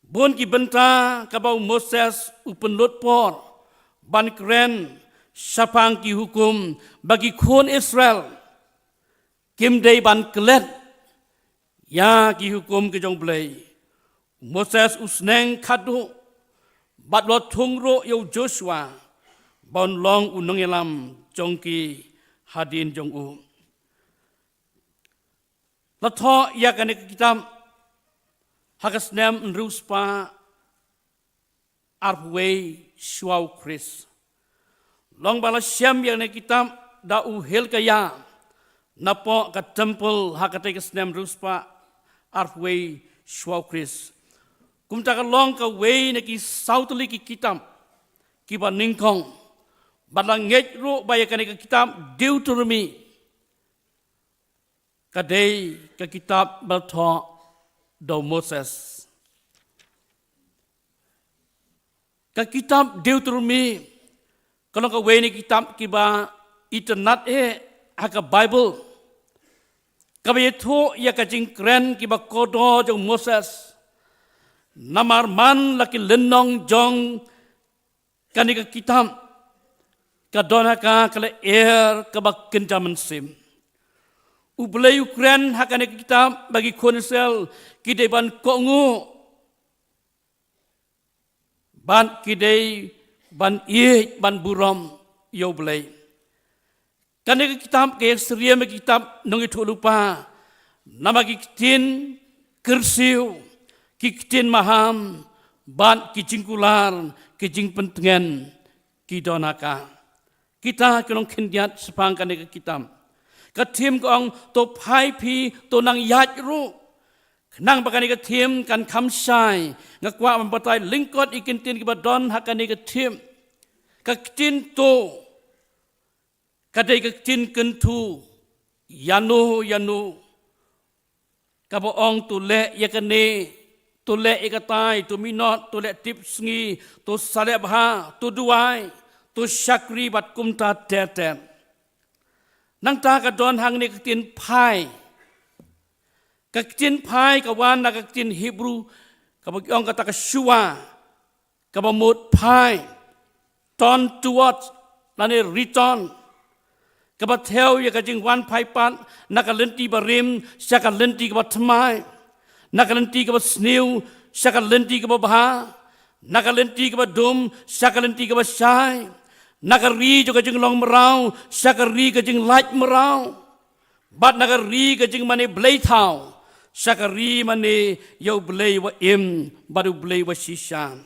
Bun ki bynta kaba u Moses u pynlut por ban kren shaphang ki hukum ba ki khun Israel kim dei ban klet ïa ki hukum ki jong U Blei. U Moses u sneng khadduh bad u la thung ruh ïa u Joshua ba un long u nongïalam jong ki hadien jong u. La thoh ïa kane ka kitab ha ka snem hynriew spah arphew wei shuwa u Khrist. Long ba la shem ïa kane ka kitab da u Hilkiah napoh ka temple ha katei ka snem hynriew spah arphew wei shuwa u Khrist. Kumta ka long kawei na ki saw tylli ki kitab kiba nyngkong. Bad la ngeit ruh ba ïa kane ka kitab Deuteronomi ka dei ka kitab ba la thoh da u Moses. Ka kitab Deuteronomi ka long kawei na ki kitab kiba itynnad eh ha ka Baibl, kaba ïathuh ïa ka jingkren kiba kordor jong u Moses. Namar man la ki lynnong jong kane ka kitab ka don ha ka, ka lyer kaba kynja mynsiem. U Blei u kren ha kane ka kitab ba ki khun Israel ki dei ban kohnguh bad ki dei ban ïeit ban burom ïa U Blei. Kane ka kitab ka ïasyriem ïa ka kitab nongïathuhlypa, namar ki ktien kyrsiew, ki ktien maham bad ki jingkular, ki jingpyntngen ki don ha ka. Kita ki long khyndiat shaphang kane ka kitab. Ka thim ka ong, to phai phi, to nang ïaid ruh. Khnang ba kane ka thim kan kham shai, nga kwah ban batai lyngkot ïa ki ktien kiba don ha kane ka thim. Ka ktien to ka dei ka ktien kyntu, ïano ïano. Kaba ong, to leh ïa kane, to leh ïa katai, to minot, to leh tipsngi, to sa leh bha, to duwai, to shakri bad kumta ter ter. Nangta ka don hangne ka ktien phai. Ka ktien phai ka wan na ka ktien Hebru kaba ki ong kata ka shuva, kaba mut phai, turn towards, lane return. Kaba thew ïa ka jingwan phai pat na ka lynti barim sha ka lynti kaba thymmai, na ka lynti kaba sniew sha ka lynti kaba bha, na ka lynti kaba dum sha ka lynti kaba shai, na ka ri jong ka jinglong mraw sha ka ri ka jinglait mraw, bad na ka ri ka jingmane blei thaw sha ka ri mane ïa u Blei uba im bad u Blei uba shisha.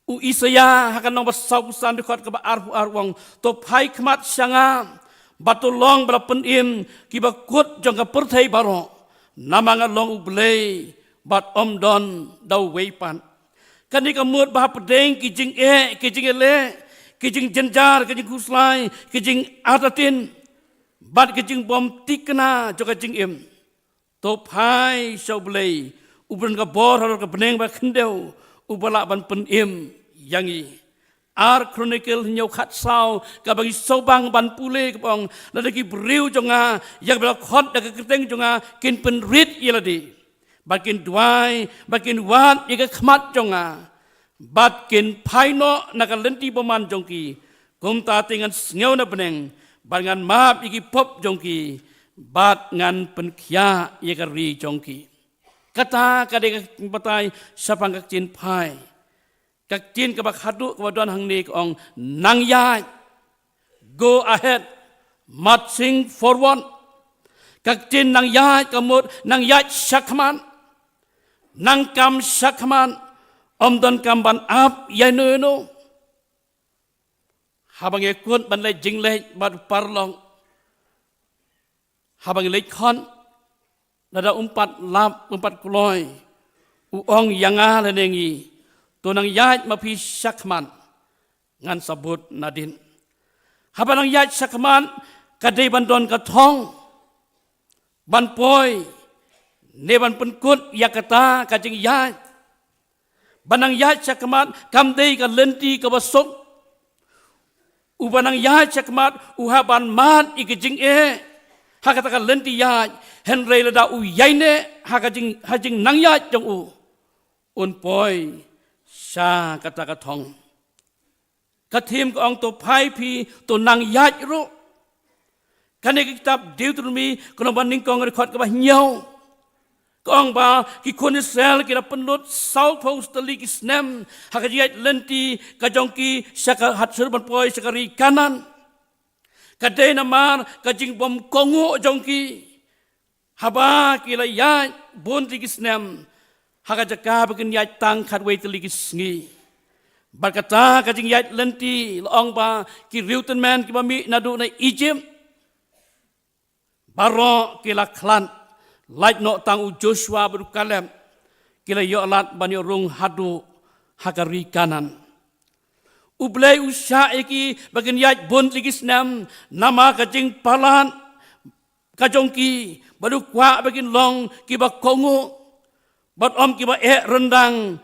U Isaïah ha ka lynnong ba sawphew san, dkhot kaba arphew ar u ong, to phai khmat sha nga, bad to long ba la pynim kiba kut jong ka pyrthei baroh, namar nga long u Blei bad ym don da uwei pat. Kane ka mut ba hapdeng ki jingeh, ki jingeh leh, ki jingjynjar, ki jingkhuslai, ki jingartatien, bad ki jingbymthikna jong ka jingim, to phai sha u Blei uba don ka bor halor ka bneng bad khyndew, uba lah ban pynim ïa ngi. Ar Chronicle hynñiew khatsaw, kaba ngi sngewbang ban pule, kaba ong, lada ki briew jong nga, ïa kiba la khot da ka kyrteng jong nga, kin pynrit ïa lade, bad kin duwai, bad kin wad ïa ka khmat jong nga, bad kin phai noh na ka lynti bymman jong ki, kumta te ngan sngew na bneng, bad ngan map ïa ki pop jong ki, bad ngan pynkhiah ïa ka ri jong ki. Kata ka dei ka batai shaphang ka ktien phai. Ka ktien kaba khadduh kaba don hangne ka ong, nang ïaid, go ahead, marching forward. Ka ktien nang ïaid ka mut nang ïaid shakhmat, nang kam shakhmat, ym don kam ban ap ïa uno uno. Haba ngi kut ban leit jingleit bad u paralok, haba ngi leit khot, lada um pat lap, um pat kloi, u ong ïa nga lane ngi, to nang ïaid ma phi shakhmat, ngan sa bud nadien. Haba nang ïaid shakhmat, ka dei ban don ka thong ban poi ne ban pynkut ïa kata ka jingïaid. Ba nang ïaid shakhmat kam dei ka lynti kaba suk. Uba nang ïaid shakhmat u hap ban mad ïa ka jingeh ha kata ka lynti ïaid, hynrei lada u ïaineh ha ka jing, ha jingnang ïaid jong u, un poi sha kata ka thong. Ka theme ka ong to phai phi, to nang ïaid ruh. Kane ka kitab Deuteronomy, ka lynnong ba nyngkong, dkhot kaba hynñiew, ka ong ba ki khun Israel ki la pynlut sawphew tylli ki snem ha ka jingïaid lynti ka jong ki sha ka, haduh ban poi sha ka ri Kanaan. Ka dei namar ka jingbymkohnguh jong ki. Haba ki la ïaid bun tylli ki snem ha ka jaka ba kin ïaid tang khatwei tylli ki sngi, bad kata ka jingïaid lynti, la ong ba ki riew tymmen kiba mih naduh na Ijipt, baroh ki la khlad, lait noh tang u Joshua bad u Kaleb, ki la ïoh lad ban ïoh rung haduh ha ka ri Kanaan. U Blei u shah ïa ki ba kin ïaid bun tylli ki snem namar ka jingpalat ka jong ki, bad u kwah ba kin long kiba kohnguh bad ym kiba eh ryndang,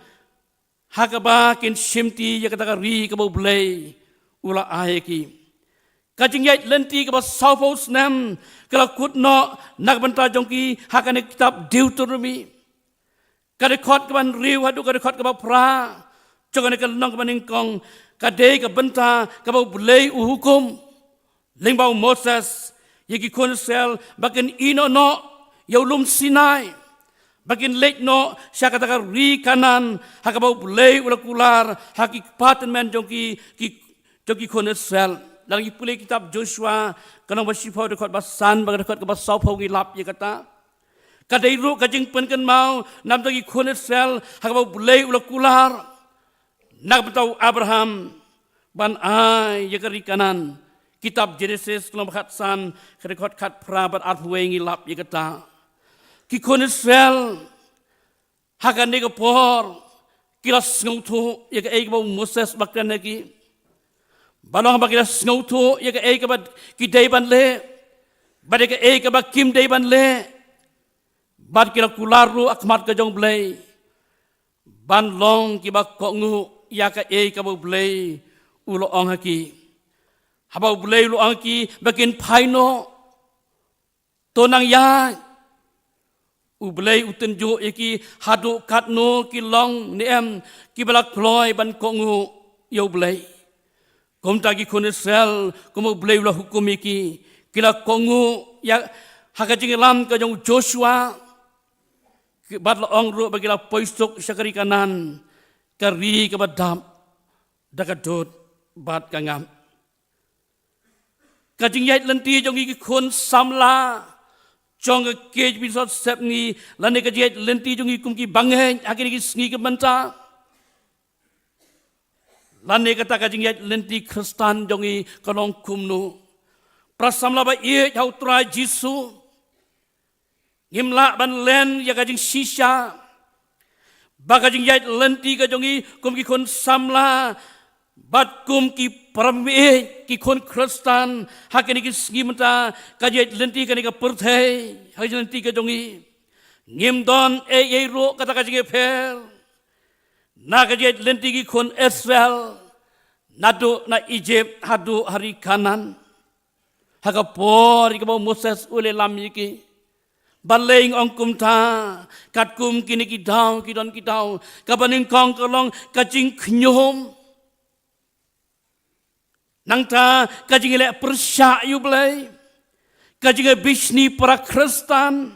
ha kaba kin shimti ïa kata ka ri kaba U Blei u la ai ïa ki. Ka jingïaid lynti kaba sawphew snem ka la kut noh na ka bynta jong ki ha kane ka kitab Deuteronomy. Ka dkhot kaba hynriew haduh ka dkhot kaba phra jong kane ka lynnong kaba nyngkong, ka dei ka bynta kaba U Blei u hukum lyngba u Moses ïa ki khun Israel ba kin ïehnoh noh ïa u lum Sinai, ba kin leit noh sha kata ka ri Kanaan ha kaba U Blei u la kular ha ki kpa tymmen jong ki, ki, jong ki khun Israel. Lada ngi pule kitab Joshua, ka lynnong ba shiphew, dkhot ba san bad ka dkhot kaba sawphew, ngi lap ïa kata. Ka dei ruh ka jingpynkynmaw na ka bynta ki khun Israel ha kaba U Blei u la kular na ka bynta u Abraham ban ai ïa ka ri Kanaan. Kitab Genesis, ka lynnong ba khatsan, ka dkhot khatphra bad arphew wei, ngi lap ïa kata. Ki khun Israel ha kane ka por ki la sngewthuh ïa kaei kaba u Moses u la kren ha ki. Ba long ba ki la sngewthuh ïa kaei kaba ki dei ban leh bad ïa kaei kaba kim dei ban leh, bad ki la kular ruh ha khmat ka jong U Blei ban long kiba kohnguh ïa kaei kaba U Blei u la ong ha ki. Haba U Blei u la ong ha ki ba kin phai noh, to nang ïaid, U Blei u tynjuh ïa ki haduh katno ki long ne em kiba la kloi ban kohnguh ïa U Blei. Kumta ki khun Israel, kum U Blei u la hukum ïa ki, ki la kohnguh ïa ha ka jingïalam ka jong u Joshua. Ki bad la ong ruh ba ki la poi suk sha ka ri Kanaan, ka ri kaba dap da ka dud bad ka ngap. Ka jingïaid lynti jong ngi ki khun samla jong ka K J V Sot Sepngi, lane ka jingïaid lynti jong ngi kum ki bangeit ha kine ki sngi ki mynta, lane kata ka jingïaid lynti Khristan jong ngi ka long kumno? Para samla ba ïeit ha U Trai Jisu, ngim lah ban len ïa ka jingshisha ba ka jingïaid lynti ka jong ngi kum ki khun samla bad kum ki para mei, ki khun Khristan ha kine ki sngi mynta, ka jingïaid lynti kane ka pyrthei ha ka jingïaid lynti ka jong ngi, ngim don ei ei ruh kata ka jingïapher na ka jingïaid lynti ki khun Israel naduh na Egypt haduh ha ri Kanaan. Ha ka por ïa kaba u Moses u la lam ïa ki, balei nga ong kumta? Katkum kine ki daw, ki don ki daw, kaba nyngkong ka long ka jingkhñium. Nangta ka jingïaleh pyrshah ïa U Blei, ka jingïabishni para Khristan,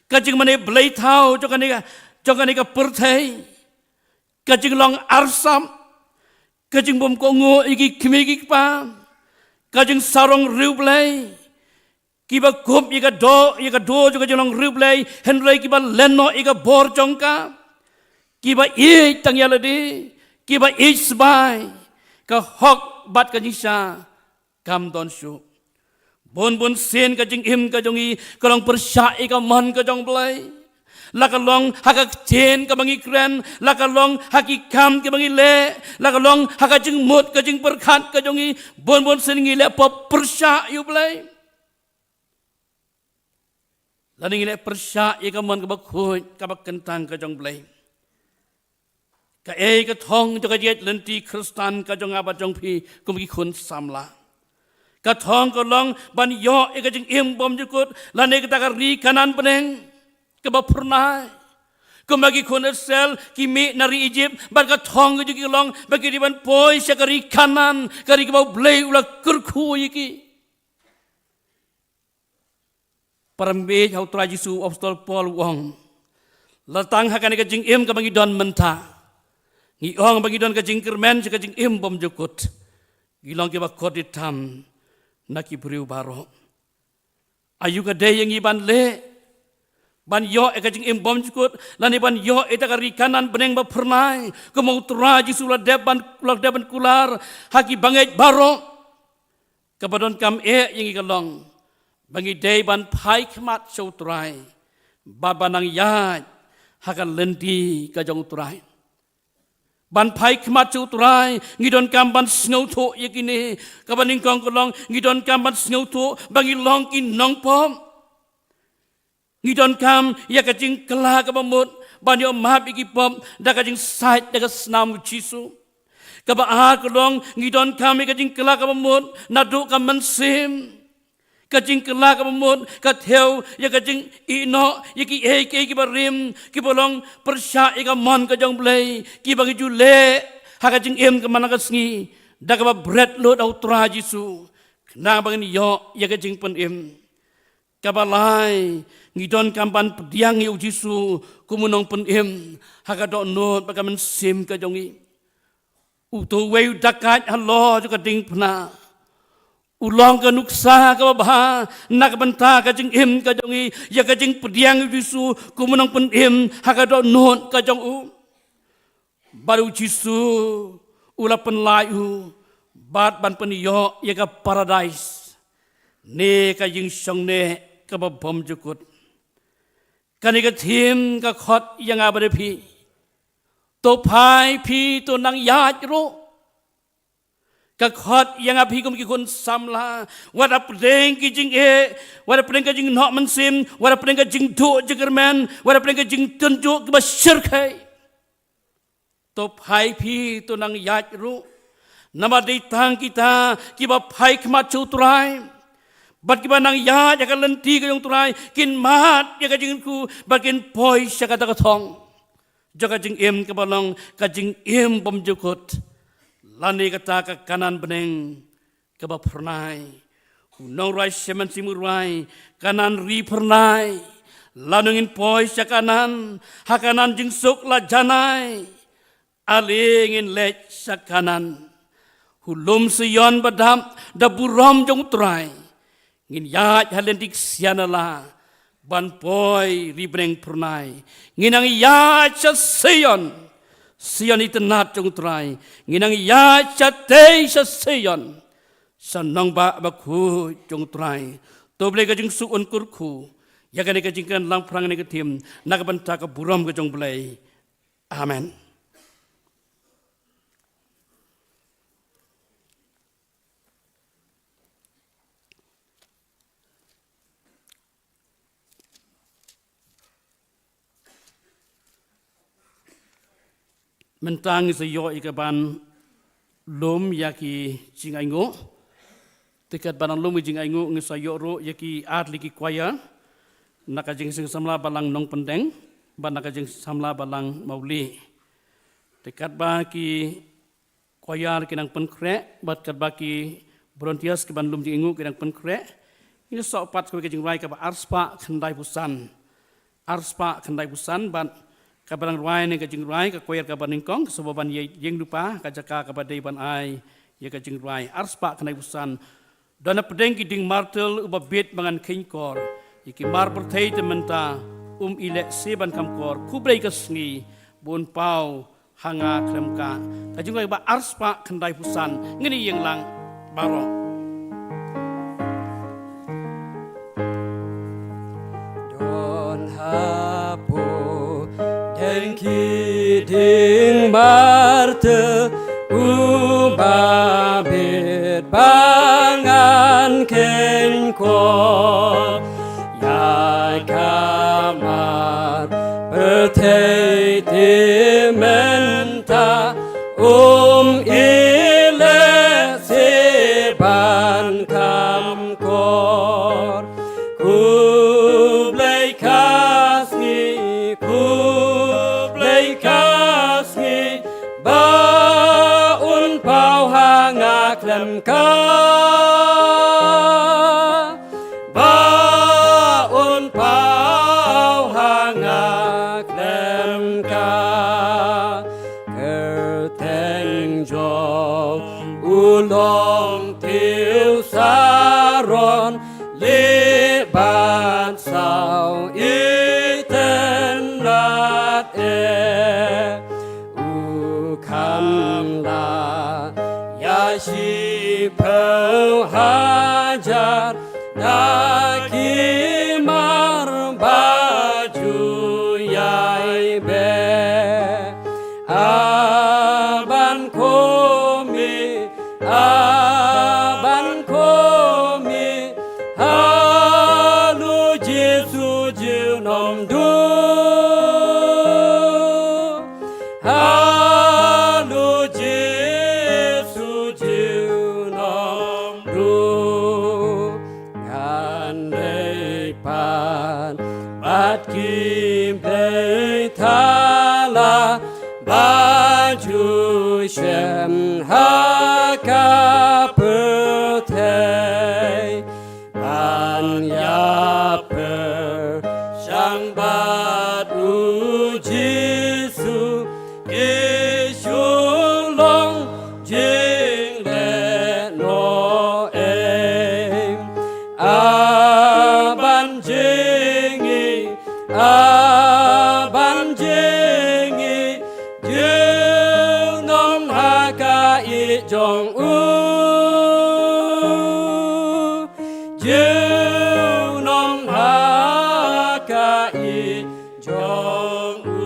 ka jingmane blei thaw jong kane ka, jong kane ka pyrthei, ka jinglong arsap, ka jingbym kohnguh ïa ki kmie ki kpa, ka jingsarong riewblei, kiba kup ïa ka doh, ïa ka doh jong ka jinglong riewblei, hynrei kiba len noh ïa ka bor jong ka, kiba ïeit tang ïa lade, kiba ïeit sbai, ka hok bad ka jingshisha kam don shuh. Bun bun sien ka jingim ka jong ngi ka long pyrshah ïa ka mon ka jong U Blei. La ka long ha ka ktien kaba ngi kren, la ka long ha ki kam kiba ngi leh, la ka long ha ka jingmut ka jingpyrkhat ka jong ngi, bun bun sien ngi leh pop pyrshah ïa U Blei. Lane ngi leh pyrshah ïa ka mon kaba khuid kaba kyntang ka jong U Blei. Kaei ka thong jong ka jingïaid lynti Khristan ka jong nga bad jong phi kum ki khun samla? Ka thong ka long ban ïoh ïa ka jingim bymjukut, lane kata ka ri Kanaan bneng kaba phyrnai. Kumba ki khun Israel ki mih na ri Egypt, bad ka thong ka jong ki ka long ba ki dei ban poi sha ka ri Kanaan, ka ri kaba U Blei u la kyrkhu ïa ki. Para mei ha U Trai Jisu, u Apostol Paul u ong, la tang ha kane ka jingim kaba ngi don mynta, ngi ong ba ngi don ka jingkyrmen sha ka jingim bymjukut, ngi long kiba kordit tam na ki briew baroh. Aïu ka dei ïa ngi ban leh ban ïoh ïa ka jingim bymjukut, lane ban ïoh ïa kata ka ri Kanaan bneng ba phyrnai, kumba U Trai Jisu u la dep ban, u la dep ban kular ha ki bangeit baroh? Kaba donkam eh ïa ngi ka long ba ngi dei ban phai khmat sha U Trai, bad ban nang ïaid ha ka lynti ka jong U Trai. Ban phai khmat sha U Trai, ngi donkam ban sngewthuh ïa kine. Kaba nyngkong ka long, ngi donkam ban sngewthuh ba ngi long ki nongpop. Ngi donkam ïa ka jingkylla kaba mut ban ïoh map ïa ki pop da ka jingsait da ka snam U Jisu. Kaba ar ka long, ngi donkam ïa ka jingkylla kaba mut naduh ka mynsiem. Ka jingkylla kaba mut ka thew ïa ka jingïehnoh ïa kiei kiei kiba rim, kiba long pyrshah ïa ka mon ka jong U Blei, kiba ngi ju leh ha ka jingim ka man la ka sngi, da kaba bret lut ha U Trai Jisu, khnang ba ngin ïoh ïa ka jingpynim. Kaba lai, ngi donkam ban pdiang ïa U Jisu kum u nongpynim ha ka dohnud bad ka mynsiem ka jong ngi. Uto uwei u dakaid halor jong ka diengphna u long ka nuksa kaba bha na ka bynta ka jingim ka jong ngi, ïa ka jingpdiang ïa U Jisu kum u nongpynim ha ka dohnud ka jong u. Bad U Jisu u la pynlait u bad ban pynïoh ïa ka paradais ne ka jingshongneh kaba bymjukut. Kane ka thim ka khot ïa nga bad ïa phi. To phai phi, to nang ïaid ruh. Ka khot ïa nga phi kum ki khun samla. Wat hapdeng ki jingeh, wat hapdeng ka jingnoh mynsiem, wat hapdeng ka jingduh jingkyrmen, wat hapdeng ka jingtynjuh kiba shyrkhei, to phai phi, to nang ïaid ruh. Namar dei tang kita kiba phai khmat sha U Trai, Bad kiba nang ïaid ha ka lynti ka jong U Trai kin mad ïa ka jingkyrkhu bad kin poi sha kata ka thong jong ka jingim kaba long ka jingim bymjukut. Lane kata ka Kanaan bneng kaba phyrnai. U nongrwai Shemon Simi u rwai, Kanaan ri phyrnai. Lano ngin poi sha Kanaan, ha Kanaan jingsuk la janai. Ale ngin leit sha Kanaan. Ha lum Sion ba dap da burom jong U Trai. Ngin ïaid ha lynti ksiar na la ban poi ri bneng phyrnai. Ngin nang ïaid sha Sion, Sion itynnad jong U Trai. Ngin nang ïaid shatei sha Sion, sha nongbah bakhuid jong U Trai. To Blei ka jingsuk un kyrkhu ïa kane ka jingkren langphrang ne ka thim na ka bynta ka burom ka jong Blei. Amen. Mynta ngi sa ïoh ïa ka ban lum ïa ki jingainguh. Te katba nang lum ïa ki jingainguh ngi sa ïoh ruh ïa ki ar tylli ki choir na ka jingseng samla Balang Nongpyndeng bad na ka jingseng samla Balang Mawlieh. Te katba ki choir ki nang pynkhreh bad katba ki volunteers ki ban lum jingainguh ki nang pynkhreh, ngi sa ïoh pat kawei ka jingrwai kaba arspah khyndaiphew san. Arspah khyndaiphew san bad kaba nang rwai ne ka jingrwai ka choir kaba nyngkong ka sngewbha ban ïeng lypa ka jaka kaba dei ban ai ïa ka jingrwai. Arspah khyndaiphew san. Don hapdeng ki dieng martyr uba bit ba ngan kheiñkor. Ïa ki mar pyrthei te mynta um i leh se ban kham kor. Khublei ka sngi ba un paw ha nga khlem ka. Ka jingrwai ba arspah khyndaiphew san. Ngin ïeng lang baroh. Don hapoh deng ki dieng martyr uba bit ba ngan kheiñkor. Ïa ka mar pyrthei te mynta um i leh se ban kham kor. Khublei ka sngi, khublei ka sngi, ba un paw ha nga khlem ka. Ba un paw ha nga khlem ka. Kyrteng jong u long tiew saron, lieh bad saw itynnad eh. U kham la ïa shiphew hajar na ki mar ba ju ïai beh. A ban khmih, a ban khmih, ha u Jisu junom duh. Ha u Jisu junom duh. Ngan dei pat bad ki blei thala ba ju shem ha ka pyrthei. Ban ïa pyrshang bad u Jisu, ki shu long jingleh noh ei. A ban jingïeit, a ban jingïeit, junom ha ka ïeit jong u. Junom ha ka ïeit jong u.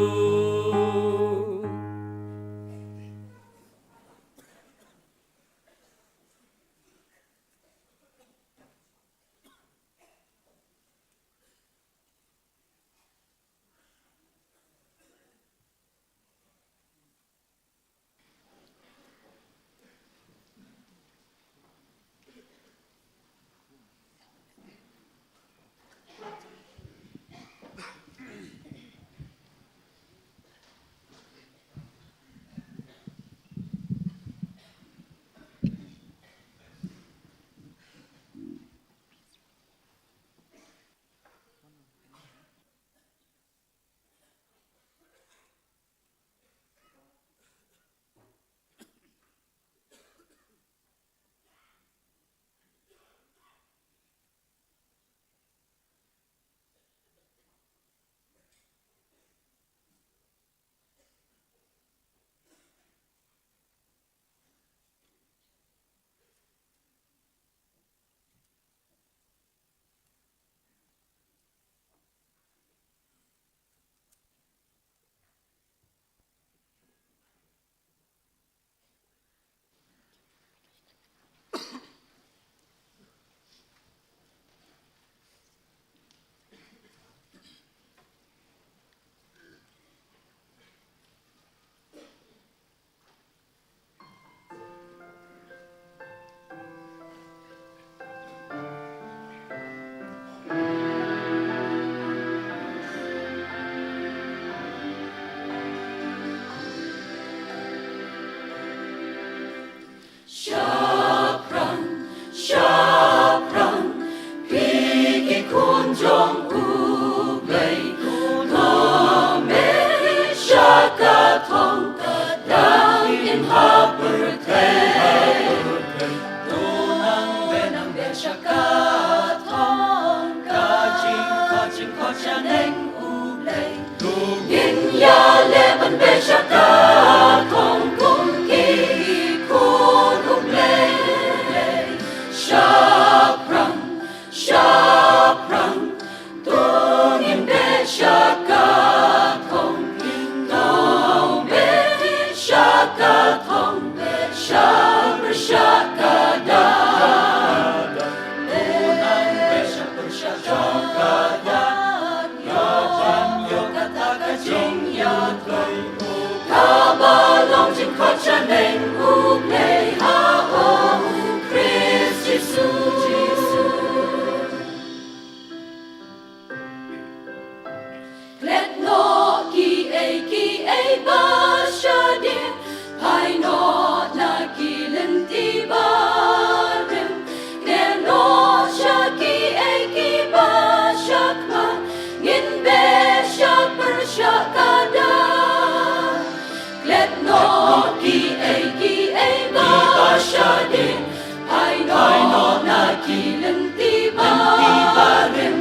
Barim, kynnoh sha kiei kiba shakhmat, ngin beh sha pyrshah kada. Klet noh kiei kiei ba shadien, phai noh na ki lynti barim,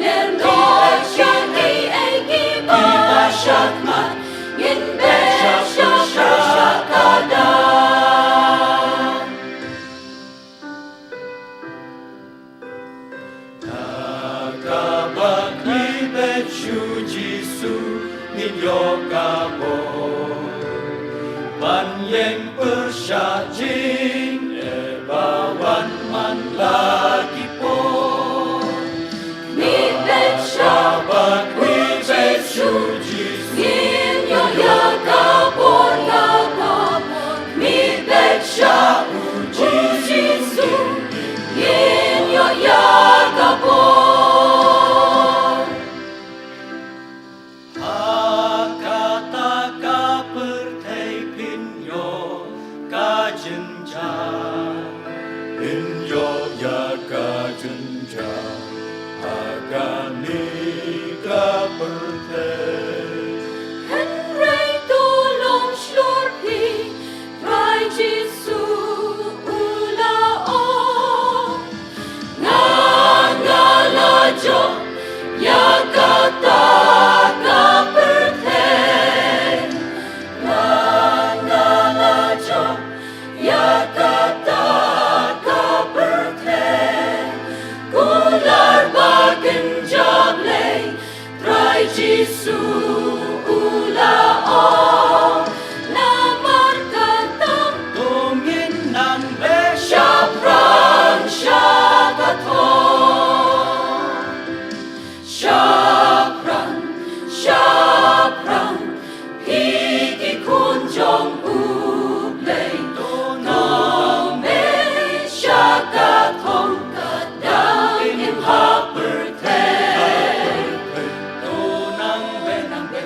kynnoh sha kiei kiei kiba shakhmat, ngin beh sha pyrshah kada. Kaba ngi beh sha u Jisu ngin ïoh ka bor ban ïeng pyrshah jingeh ba wan man la ki por. Ngi beh sha ba ngi beh sha u Jisu ngin ïoh ïa ka bor, ïa ka bor. Ngi beh sha u Jisu ngin ïoh ïa ka bor. Ha kata ka pyrthei phin ïoh ka jynjar, phin ïoh ïa ka jynjar ha kane ka pyrthei. Hynrei to long shlur phi, Trai Jisu u la ong, nga, nga la jop ïa kata ka pyrthei. Nga, nga la jop ïa kata ka pyrthei. Kular ba kynja Blei, Trai Jisu u la ong. Namar kata to ngin nang beh shaphrang sha ka thong. Shaphrang, shaphrang, phi ki khun jong u Blei, to nang beh sha ka thong, ka dang im ha pyrthei. To nang beh, nang beh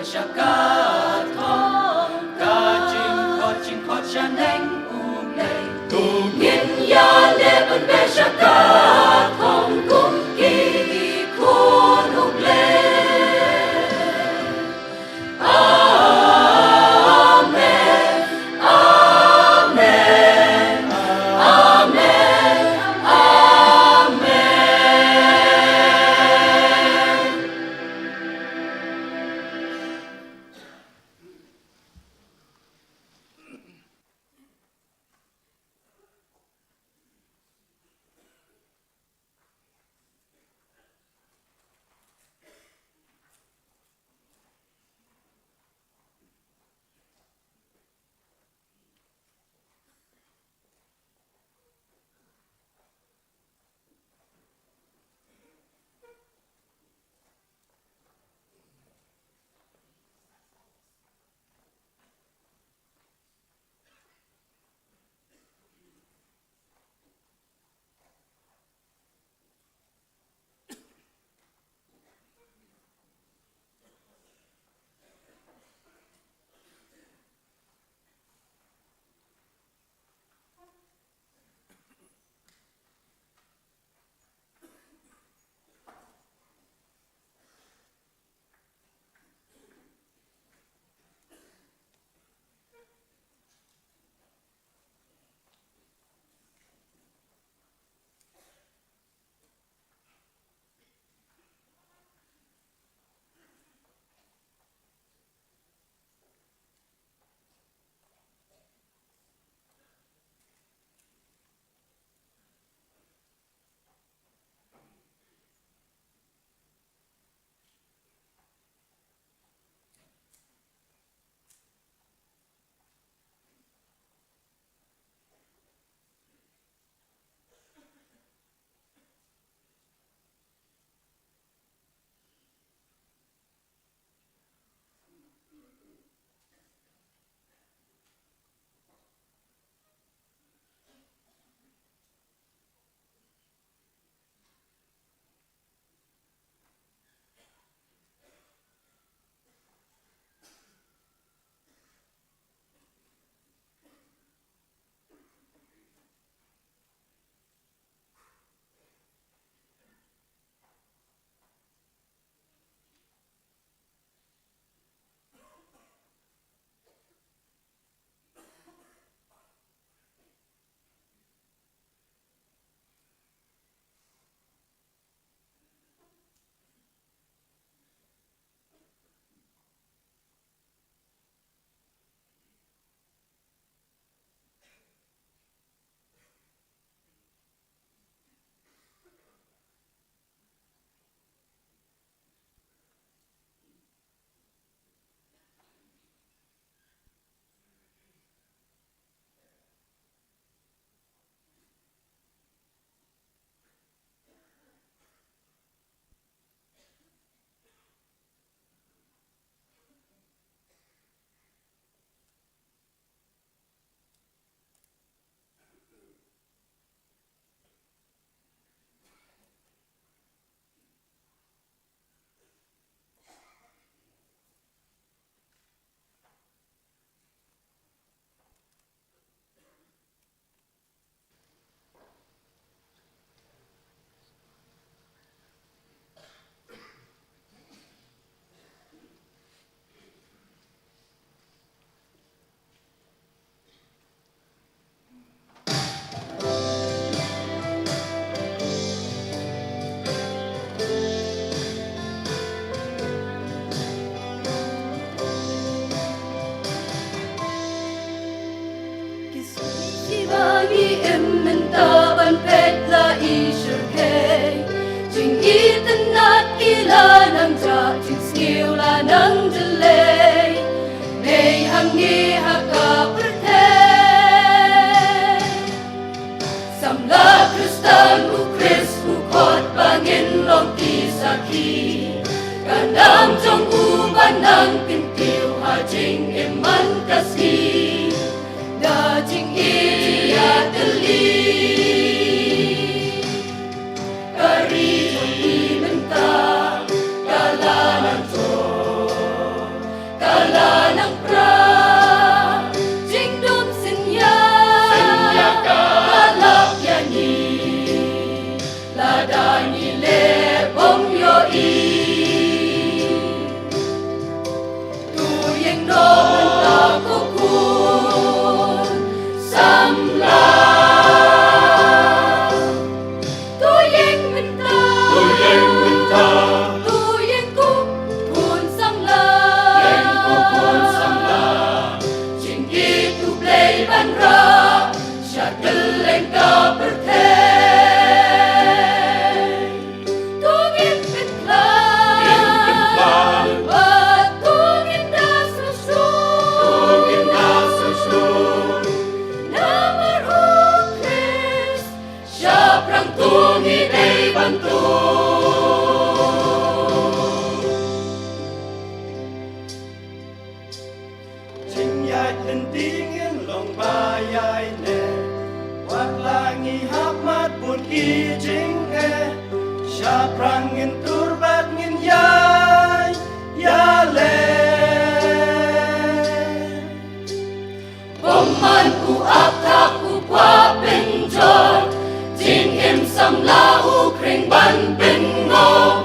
Nang jah jingsniew la nang jyllei, nei hangne ha ka pyrthei. Samla Khristan, u Khrist u khot ba ngin long ki sakhi. Ka nam jong u ban nang kyntiew ha jingim man ka sngi. Da jingïatylli. Ka ri jong ngi mynta ka la nang jot, ka la nang pra. Jingdum synñia, synñia ka la ïa ngi, lada ngi leh bymïohi. To ïeng noh mynta ko khun samla. To ïeng mynta. To ïeng mynta. To ïeng ko khun samla. Ïeng ko khun samla. Jingïeit U Blei ban rah sha kylleng ka pyrthei. To ngin pynkylla. Ngin pynkylla. Bad to ngin da sngewsuk. To ngin da sngewsuk. Namar U Khrist shaphrang to ngi dei ban tuh. Jingïaid lynti ngin long ba ïaineh. Wat la ngi hap mad bun ki jingeh, shaphrang ngin tur bad ngin ïaid ïaleh. Bymman u ap thap u kwah pynjot, jingim samla u khring ban pynngop.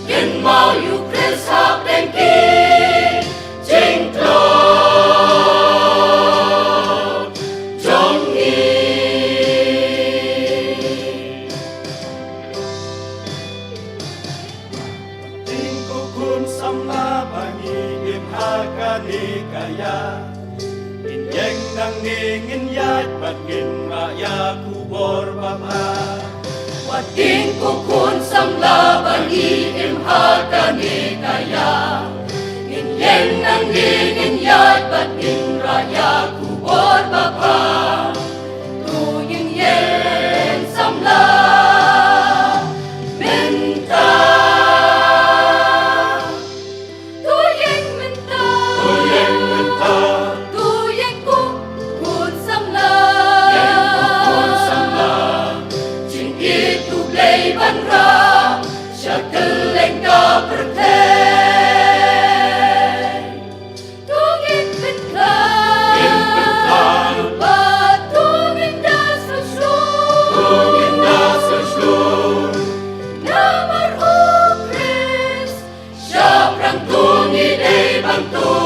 Kynmaw ïa U Khrist hapdeng ki jingtlot jong ngi. Ding ko khun samla ba ngi im ha kane ka ïing. Ngin ïeng nangne ngin ïaid bad ngin rah ïa ka khubor babha. Wat ding ko khun samla ba ngi im ha kane ka ïing. Ngin ïeng nangne ngin ïaid bad ngin rah ïa ka khubor babha. To ngin ïeng samla mynta. To ïeng mynta. To ïeng mynta. To ïeng ko khun samla. Ïeng ko khun samla. Jingïeit U Blei ban rah sha kylleng ka pyrthei. To ngin pynkylla. Ngin pynkylla. Bad to ngin da sngewsuk. To ngin da sngewsuk. Namar U Khrist shaphrang to ngi dei ban tuh.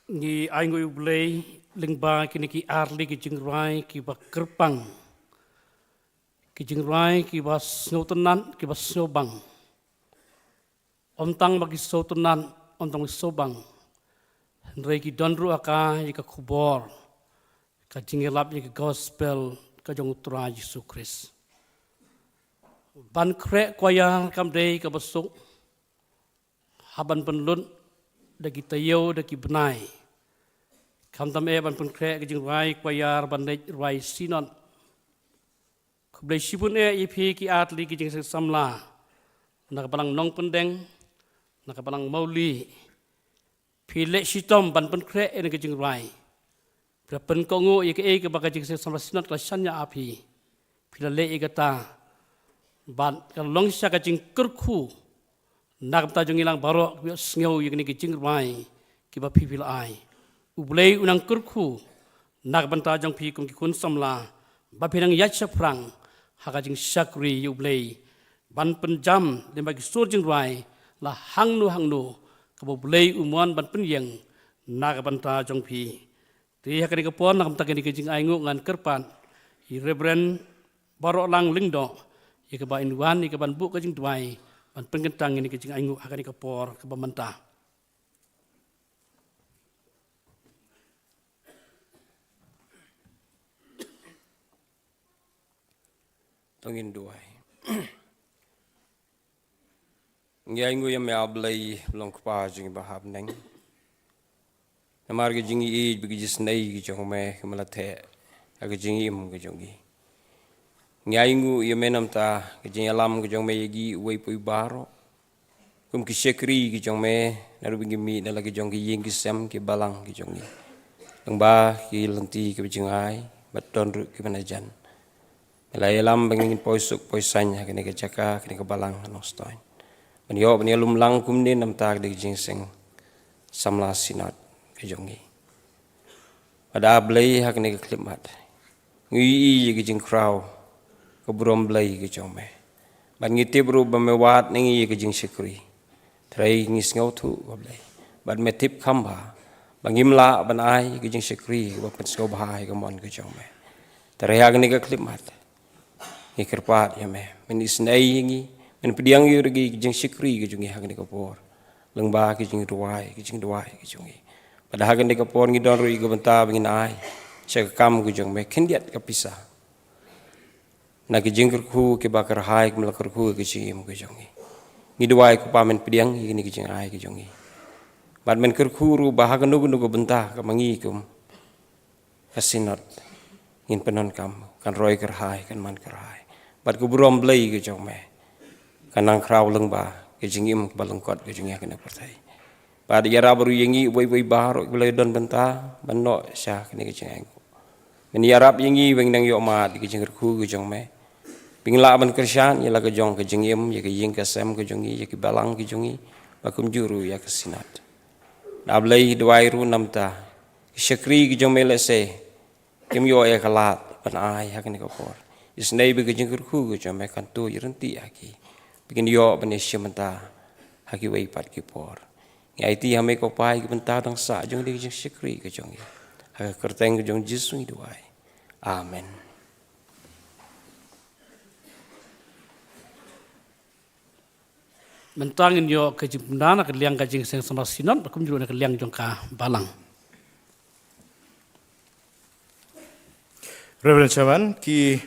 Ngi ainguh ïa U Blei lyngba kine ki arliang ki jingrwai kiba kyrpang, ki jingrwai kiba sngewtynnat, kiba sngewbang. Ym tang ba ki sngewtynnat, ym tang ba ki sngewbang, hynrei ki don ruh ha ka, ïa ka khubor, ka jingïalap, ïa ka gospel ka jong U Trai Jisu Khrist. Ban khreh choir kam dei kaba suk, hap ban pynlut da ki taïew, da ki bnai. Khamtam eh ban pynkhreh ka jingrwai kwayar ban leit rwai Synod. Khublei shibun eh ïa phi ki artylli ki jingseng samla na ka balang Nongpyndeng, na ka balang Mawlieh. Phi leh shitom ban pynkhreh ïa ka jingrwai. Phi la pynkohnguh ïa kaei kaba ka jingseng samla Synod ka la shaniah ha phi. Phi la leh ïa kata. Bad ka long shisha ka jingkyrkhu na ka bynta jong ngi lang baroh kiba ïohsngew ïa kine ki jingrwai kiba phi phi la ai. U Blei un nang kyrkhu na ka bynta jong phi kum ki khun samla ba phi nang ïaid shaphrang ha ka jingshakri ïa U Blei ban pynjam lyngba ki sur jingrwai la hangno hangno kaba U Blei u mon ban pynïeng na ka bynta jong phi. Te ha kane ka por na ka bynta kane ka jingainguh ngan kyrpad ïa i Reverend Barohlang Lyngdoh ïa kaba in wan ïa kaban buh ka jingduwai ban pynkyntang ïa kane ka jingainguh ha kane ka por kaba mynta. To ngin duwai. Ngi ainguh ïa me, A Blei, ba long Kpa jong ngi ba ha bneng. Namar ka jingïeit bad ka jingisynei ka jong me kaba la theh ha ka jingim ka jong ngi. Ngi ainguh ïa me namar ka jingïalam ka jong me ïa ngi uwei pa uwei baroh. Kum ki shakri ki jong me, naduh ba ngi mih na la ki jong ki ïing ki sem ki balang ki jong ngi. Lyngba ki lynti kiba jngai, bad don ruh kiba najan. Me la ïalam ba ngin poi suk poi saiñ ha kane ka jaka, kane ka balang ha Nongstoiñ. Ban ïoh ban ïalum lang kumne namar kane ka jingseng samla Synod ka jong ngi. Bad A Blei ha kane ka khyllipmat. Ngi ïohi ïa ka jingkhraw ka burom Blei ka jong me. Bad ngi tip ruh ba me wad na ngi ïa ka jingshakri. Trai ngi sngewthuh ko Blei. Bad me tip kham bha ba ngim lah ban ai ïa ka jingshakri kaba pynsngewbha ïa ka mon ka jong me. Trai ha kane ka khyllipmat. Ngi kyrpad ïa me. Men isynei ïa ngi. Men pdiang ïa ngi ïa ka jingshakri ka jong ngi ha kane ka por. Lyngba ka jingduwai, ka jingduwai ka jong ngi. Bad ha kane ka por ngi don ruh ïa ka bynta ba ngin ai sha ka kam ka jong me khyndiat ka pisa. Na ka jingkyrkhu kaba kyrhai, kaba la kyrkhu ka jingim ka jong ngi. Ngi duwai ko Pa men pdiang ïa kane ka jingai ka jong ngi. Bad men kyrkhu ruh ba ha kano kano ka bynta kaba ngi kum ka Synod ngin pyndonkam, kan roi kyrhai, kan man kyrhai. Bad ka burom Blei ka jong me kan nang khraw lyngba ka jingim kaba lyngkot ka jong ngi ha kane ka pyrthei. Bad ïarap ruh ïa ngi uwei uwei baroh kiba la don bynta ban noh sha kane ka jingainguh. Men ïarap ïa ngi ba ngin nang ïoh mad ïa ka jingkyrkhu ka jong me. Ba ngin lah ban kyrshan ïa la ka jong ka jingim, ïa ka ïing ka sem ka jong ngi, ïa ki balang ki jong ngi, bad kumjuh ruh ïa ka Synod. A Blei, duwai ruh namar ka shakri ka jong me lehse kim ïoh ïa ka lad ban ai ha kane ka por. Isynei ba ka jingkyrkhu ka jong me kan tuid ryntih ha ki. Ba kin ïoh ban ïashim bynta ha kiwei pat ki por. Ngi aiti ha me ko Pa ïa ka bynta dang sah jong kane ka jingshakri ka jong ngi. Ha ka kyrteng ka jong U Jisu ngi duwai. Amen. Mynta ngin ïoh ka jingpynbna na ka liang ka jingseng samla Synod, bad kumjuh na ka liang jong ka balang. Reverend Chairman, ki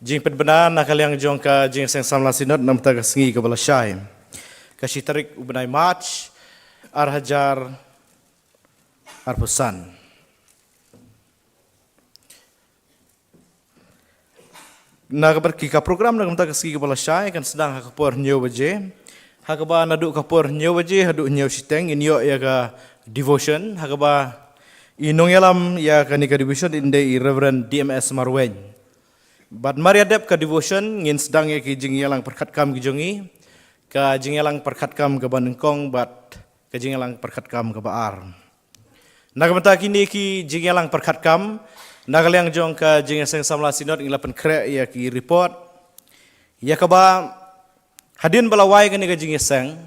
jingpynbna na ka liang jong ka jingseng samla Synod namar ka sngi kaba la shai. Ka shi tarik u bnai March, ar hajar arphew san. Na ka bynta ki ka program na ka bynta ka sngi kaba la shai kan sdang ha ka por hynñiew baje. Ha kaba naduh ka por hynñiew baje haduh hynñiew shiteng ngin ïoh ïa ka devotion. Ha kaba i nongïalam ïa kane ka devotion in dei i Reverend D M S Marwein. Bad mar ïa dep ka devotion ngin sdang ïa ki jingïalang pyrkhat kam ki jong ngi. Ka jingïalang pyrkhat kam kaba nyngkong bad ka jingïalang pyrkhat kam kaba ar. Na ka bynta kine ki jingïalang pyrkhat kam, na ka liang jong ka jingseng samla Synod ngi la pynkhreh ïa ki report. Ïa kaba hadien ba la wai kane ka jingseng,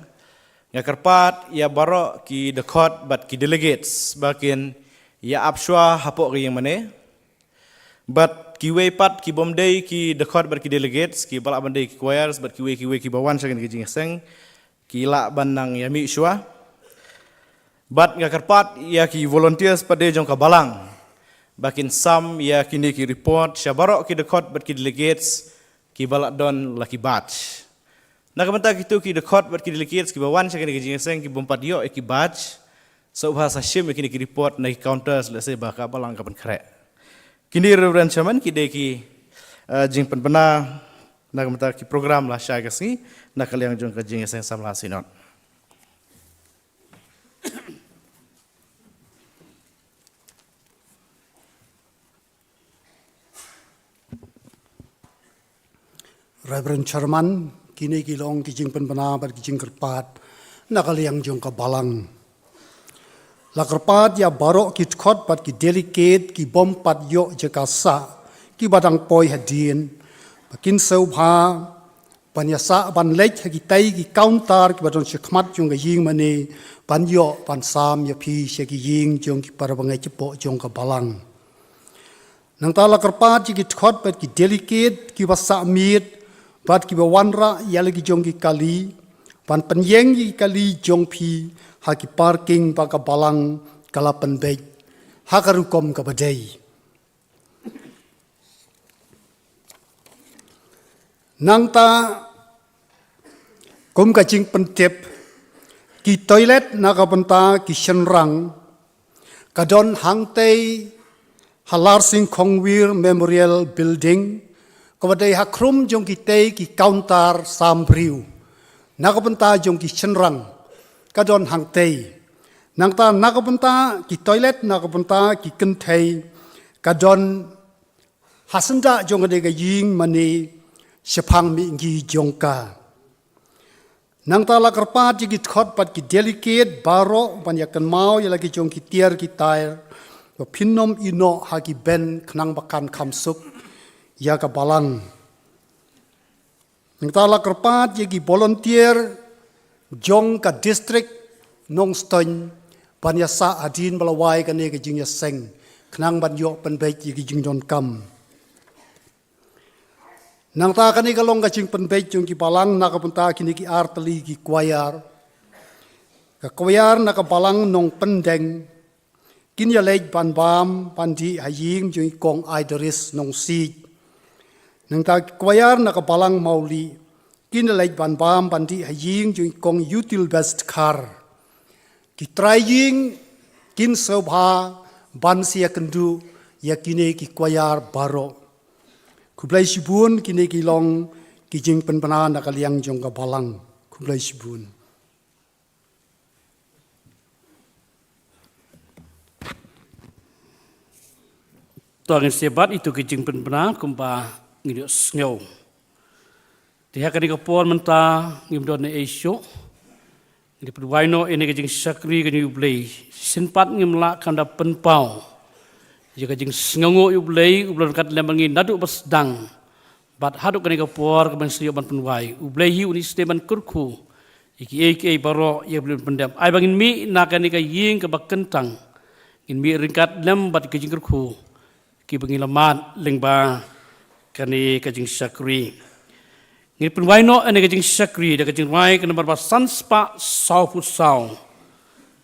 nga kyrpad ïa baroh ki dkhot bad ki delegates ba kin ïa ap shuwa hapoh ka ïing mane. Bad kiwei pat ki bym dei ki dkhot bad ki delegates, kiba lah ban dei ki choirs bad kiwei kiwei kiba wan sha kane ka jingseng, ki lah ban nang ïa mih shuwa. Bad nga kyrpad ïa ki volunteers pat de jong ka balang ba kin sam ïa kine ki report sha baroh ki dkhot bad ki delegates kiba la don la ki badge. Na ka bynta kito ki dkhot bad ki delegates kiba wan sha kane ka jingseng ki bym pat ïoh ïa ki badge, Sngewbha sa shim ïa kine ki report na ki counters, lehse ba ka balang ka pynkhreh. Kine Reverend Chairman ki dei ki, eh, jingpynbna na ka bynta ki program la shai ka sngi na ka liang jong ka jingïaseng samla Synod. Reverend Chairman, kine ki long ki jingpynbna bad ki jingkyrpad na ka liang jong ka balang. La kyrpad ïa baroh ki dkhot bad ki delegate ki bym pat ïoh jaka sah, ki ba dang poi hadien, ba kin sngewbha ban ïa sah ban leit ha kitai ki counter ki ba don sha khmat jong ka ïing mane, ban ïoh ban sam ïa phi sha ki ïing jong ki para bangeit shapoh jong ka balang. Nangta la kyrpad ïa ki dkhot bad ki delegate ki ba sah miet bad ki ba wanrah ïa la ki jong ki kali, ban pynïeng ïa ki kali jong phi ha ki parking ba ka balang ka la pynbeit ha ka rukom ka ba dei. Nangta kum ka jingpyntip, ki toilet na ka bynta ki shynrang ka don hangtei ha Larsing Khongwir Memorial Building, ka ba dei ha khrum jong kitei ki counter sam briew. Na ka bynta jong ki shynrang ka don hangtei. Nangta na ka bynta ki toilet na ka bynta ki kynthei ka don ha syndah jong kane ka ïing mane shaphang mihngi jong ka. Nangta la kyrpad ïa ki dkhot bad ki delegate baroh ban ïa kynmaw ïa la ki jong ki tiar ki tair, ba phin ym ïehnoh ha ki bench khnang ba kan kham suk ïa ka balang. Nangta la kyrpad ïa ki volunteer jong ka district Nongstoiñ ban ïa sah hadien ba la wai kane ka jingïaseng, khnang ban ïoh pynbeit ïa ki jingdonkam. Nangta kane ka long ka jingpynbeit jong ki balang na ka bynta kine ki artylli ki choir. Ka choir na ka balang Nongpyndeng kin ïa leit ban bam ban dih ha ïing jong i kong Aidaris Nongsiej. Nangta ki choir na ka balang Mawlieh kin ïa leit ban bam ban dih ha ïing jong i kong Util Best Khar. Ki trai ïing kin sngewbha ban sa ïakynduh ïa kine ki choir baroh. Khublei shibun, kine ki long ki jingpynbna na ka liang jong ka balang. Khublei shibun. To ngin sa bat ïa kito ki jingpynbna kumba ngin ïohsngew. Te ha kane ka por mynta ngim don ei ei shuh. Ngi pynwai noh ïa kane ka jingshakri ka jong U Blei. Shisien pat ngim lah khlem da pynpaw ïa ka jingsngewnguh ïa U Blei uba la ryngkat lem bad ngi naduh ba sdang bad haduh kane ka por kaba ngin sa ïoh ban pynwai. U Blei hi un isynei ban kyrkhu ïa kiei kiei baroh ïa U Blei un pyndep. Ai ba ngin mih na kane ka ïing kaba kyntang, ngin mih ryngkat lem bad ka jingkyrkhu kiba ngi la mad lyngba kane ka jingshakri. Ngin pynwai noh ïa kane ka jingshakri da ka jingrwai ka nambar ba san spah saw phew saw.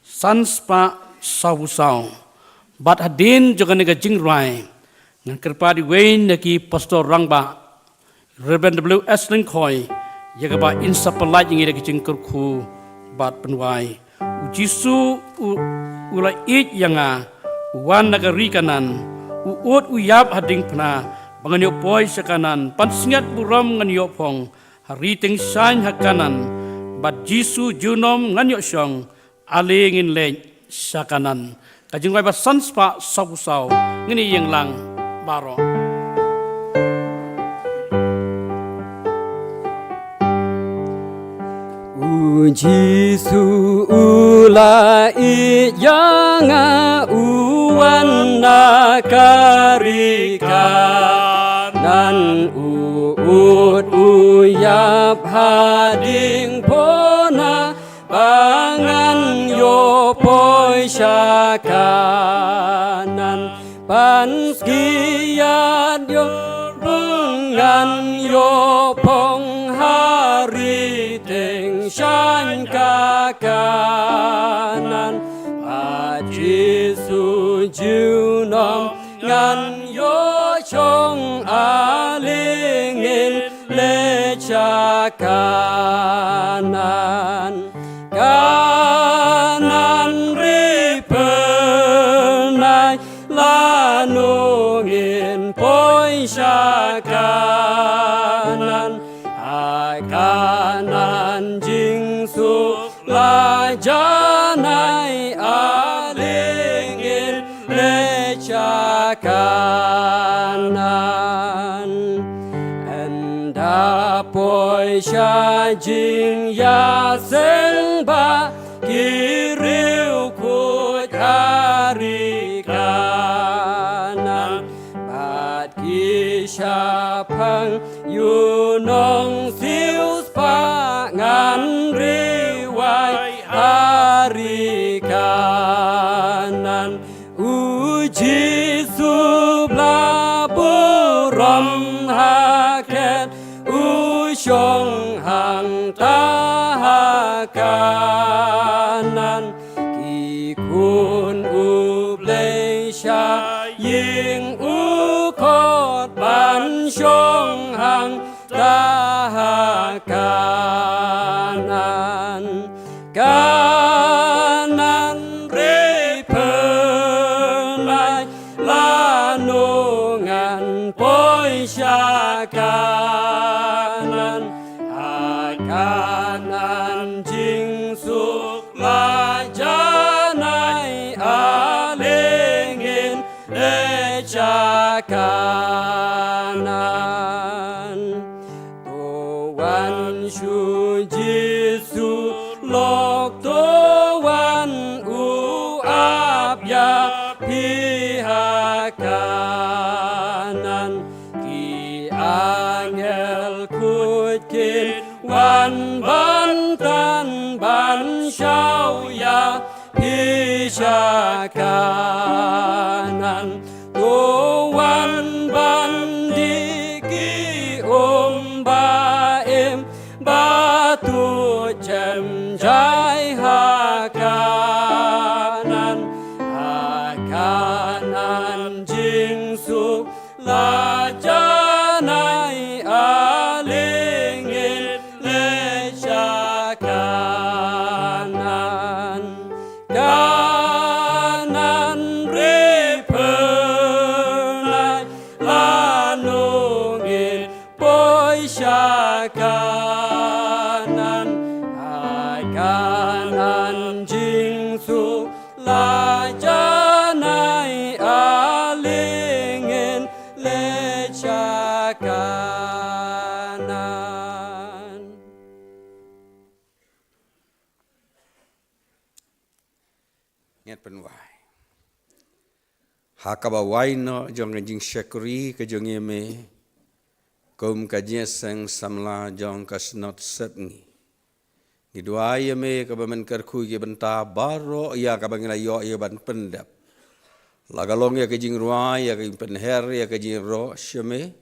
San spah saw phew saw. Bad hadien jong kane ka jingrwai ngan kyrpad iwei na ki pastor rangbah, Reverend W S Lyngkhoi, ïa kaba in sa pyllait ïa ngi da ka jingkyrkhu bad pynwai. U Jisu u, u la ïeit ïa nga, u wan na ka ri Kanaan, u ud u ïap ha diengphna, ba ngan ïoh poi sha Kanaan, pansngiat burom ngan ïoh phong, ha ri tyngshaiñ ha Kanaan, bad Jisu junom ngan ïoh shong, ale ngin leit sha Kanaan. Ka jingrwai ba san spah saw phew saw, ngin ïeng lang baroh. U Jisu u la ïeit ïa nga, u wan na ka ri Kanaan, u ud u ïap ha diengphna, ba ngan ïoh poi sha Kanaan. Pansngiat ïoh burom ngan ïoh phong, ha ri tyngshaiñ ka Kanaan. Bad Jisu junom ngan ïoh shong, ale ngin leit sha Kanaan. Kanaan ri Kanan. Ynda poi sha jingïaseng bad ki riewkhuid ha ri Kanan, bad ki shaphang ïunong siewspah ngan ri wai ha ri Kanan. U Jisu ba la burom ha khet, u shong hangta ha Kanan. Ki khun U Blei sha ïing u khot ban shong hangta ha Kanan. Kanan ri pynlait, lano ngan poi sha Kanan. Ha Kanan jingsuk la janai, ale ngin leit sha Kanan. To wan shu Jisu lok, to wan, u ap ïa phi ha Kanan. Ki angel khuid kin wan ban tan ban shaw ïa phi sha Kanan. To wan ban dih ki um ba im, ba tuid jem jai ha Kanan. Ha Kanan jingsuk la janai, ale ngin leit sha Kanan. Kanan ri pynlait, lano ngin poi sha Kanan. Ha Kanan jingsuk la janai, ale ngin leit sha Kanan. Ngin pynwai. Ha kaba wai noh jong ka jingshakri ka jong ïa me kum ka jingïaseng samla jong ka Synod Sepngi, ngi duwai ïa me kaba men kyrkhu ïa ki bynta baroh ïa kaba ngi la ïoh ïa ban pyndep. La ka long ïa ka jingrwai, ïa ka jingpynher, ïa ka jingïaroh sha me.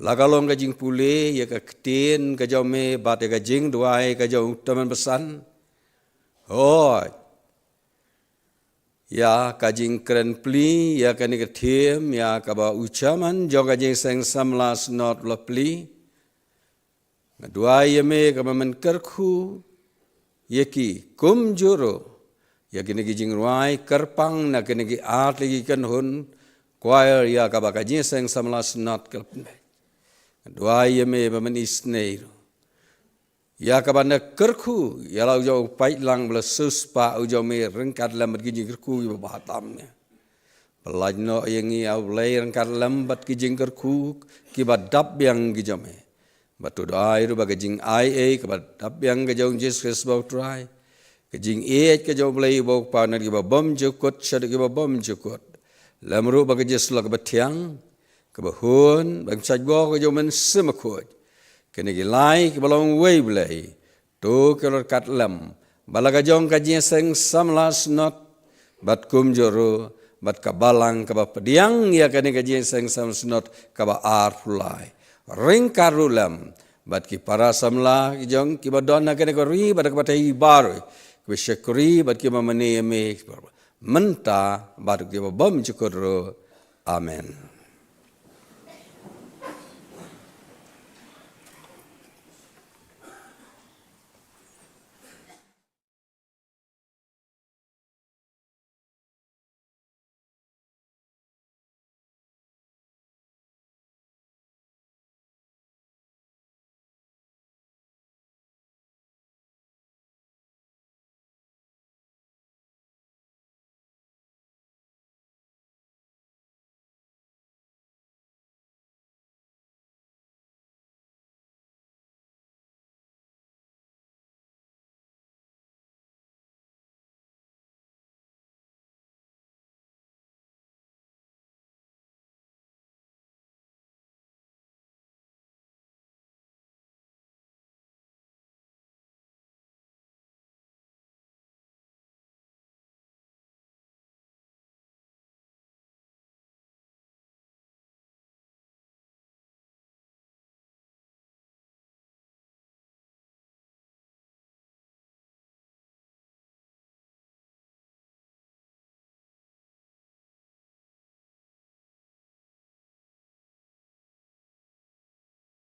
La ka long ka jingpule ïa ka ktien ka jong me bad ïa ka jingduwai ka jong u tymmen basan. Hooid. Ïa ka jingkren plie ïa kane ka theme, ïa kaba u chairman jong ka jingïaseng samla Synod u la plie. Nga duwai ïa me kaba men kyrkhu ïa ki kumjuh ruh ïa kine ki jingrwai kyrpang na kine ki artylli ki kynhun choir ïa kaba ka jingïaseng samla Synod ka la pynbeit. Nga duwai ïa me ba men isynei ruh ïa kaba na kyrkhu ïa la u jong u paidlang ba la siewspah u jong me ryngkat lem bad ki jingkyrkhu kiba bha tam ne. Ba lait noh ïa ngi, A Blei, ryngkat lem bad ki jingkyrkhu kiba dap biang ki jong me. Bad to duwai ruh ba ka jingai ei kaba dap biang ka jong U Jisu Khrist ba u Trai, ka jingïeit ka jong U Blei ba u Kpa na kiba bymjukut shaduh kiba bymjukut, lem ruh ba ka jingïasyllok kaba thiang, kaba hun, ba ka jingshait bor ka jong U Mynsiem Bakhuid, kine ki lai kiba long uwei U Blei, to ki ryngkat lem bad la ka jong ka jingïaseng samla Synod, bad kumjuh ruh bad ka balang kaba pdiang ïa kane ka jingïaseng samla Synod kaba arphew lai, ryngkat ruh lem bad ki para samla ki jong kiba don ha kane ka ri bad kaba tei baroh, kiba shakri bad kiba mane ïa me mynta bad kiba bymjukut ruh. Amen.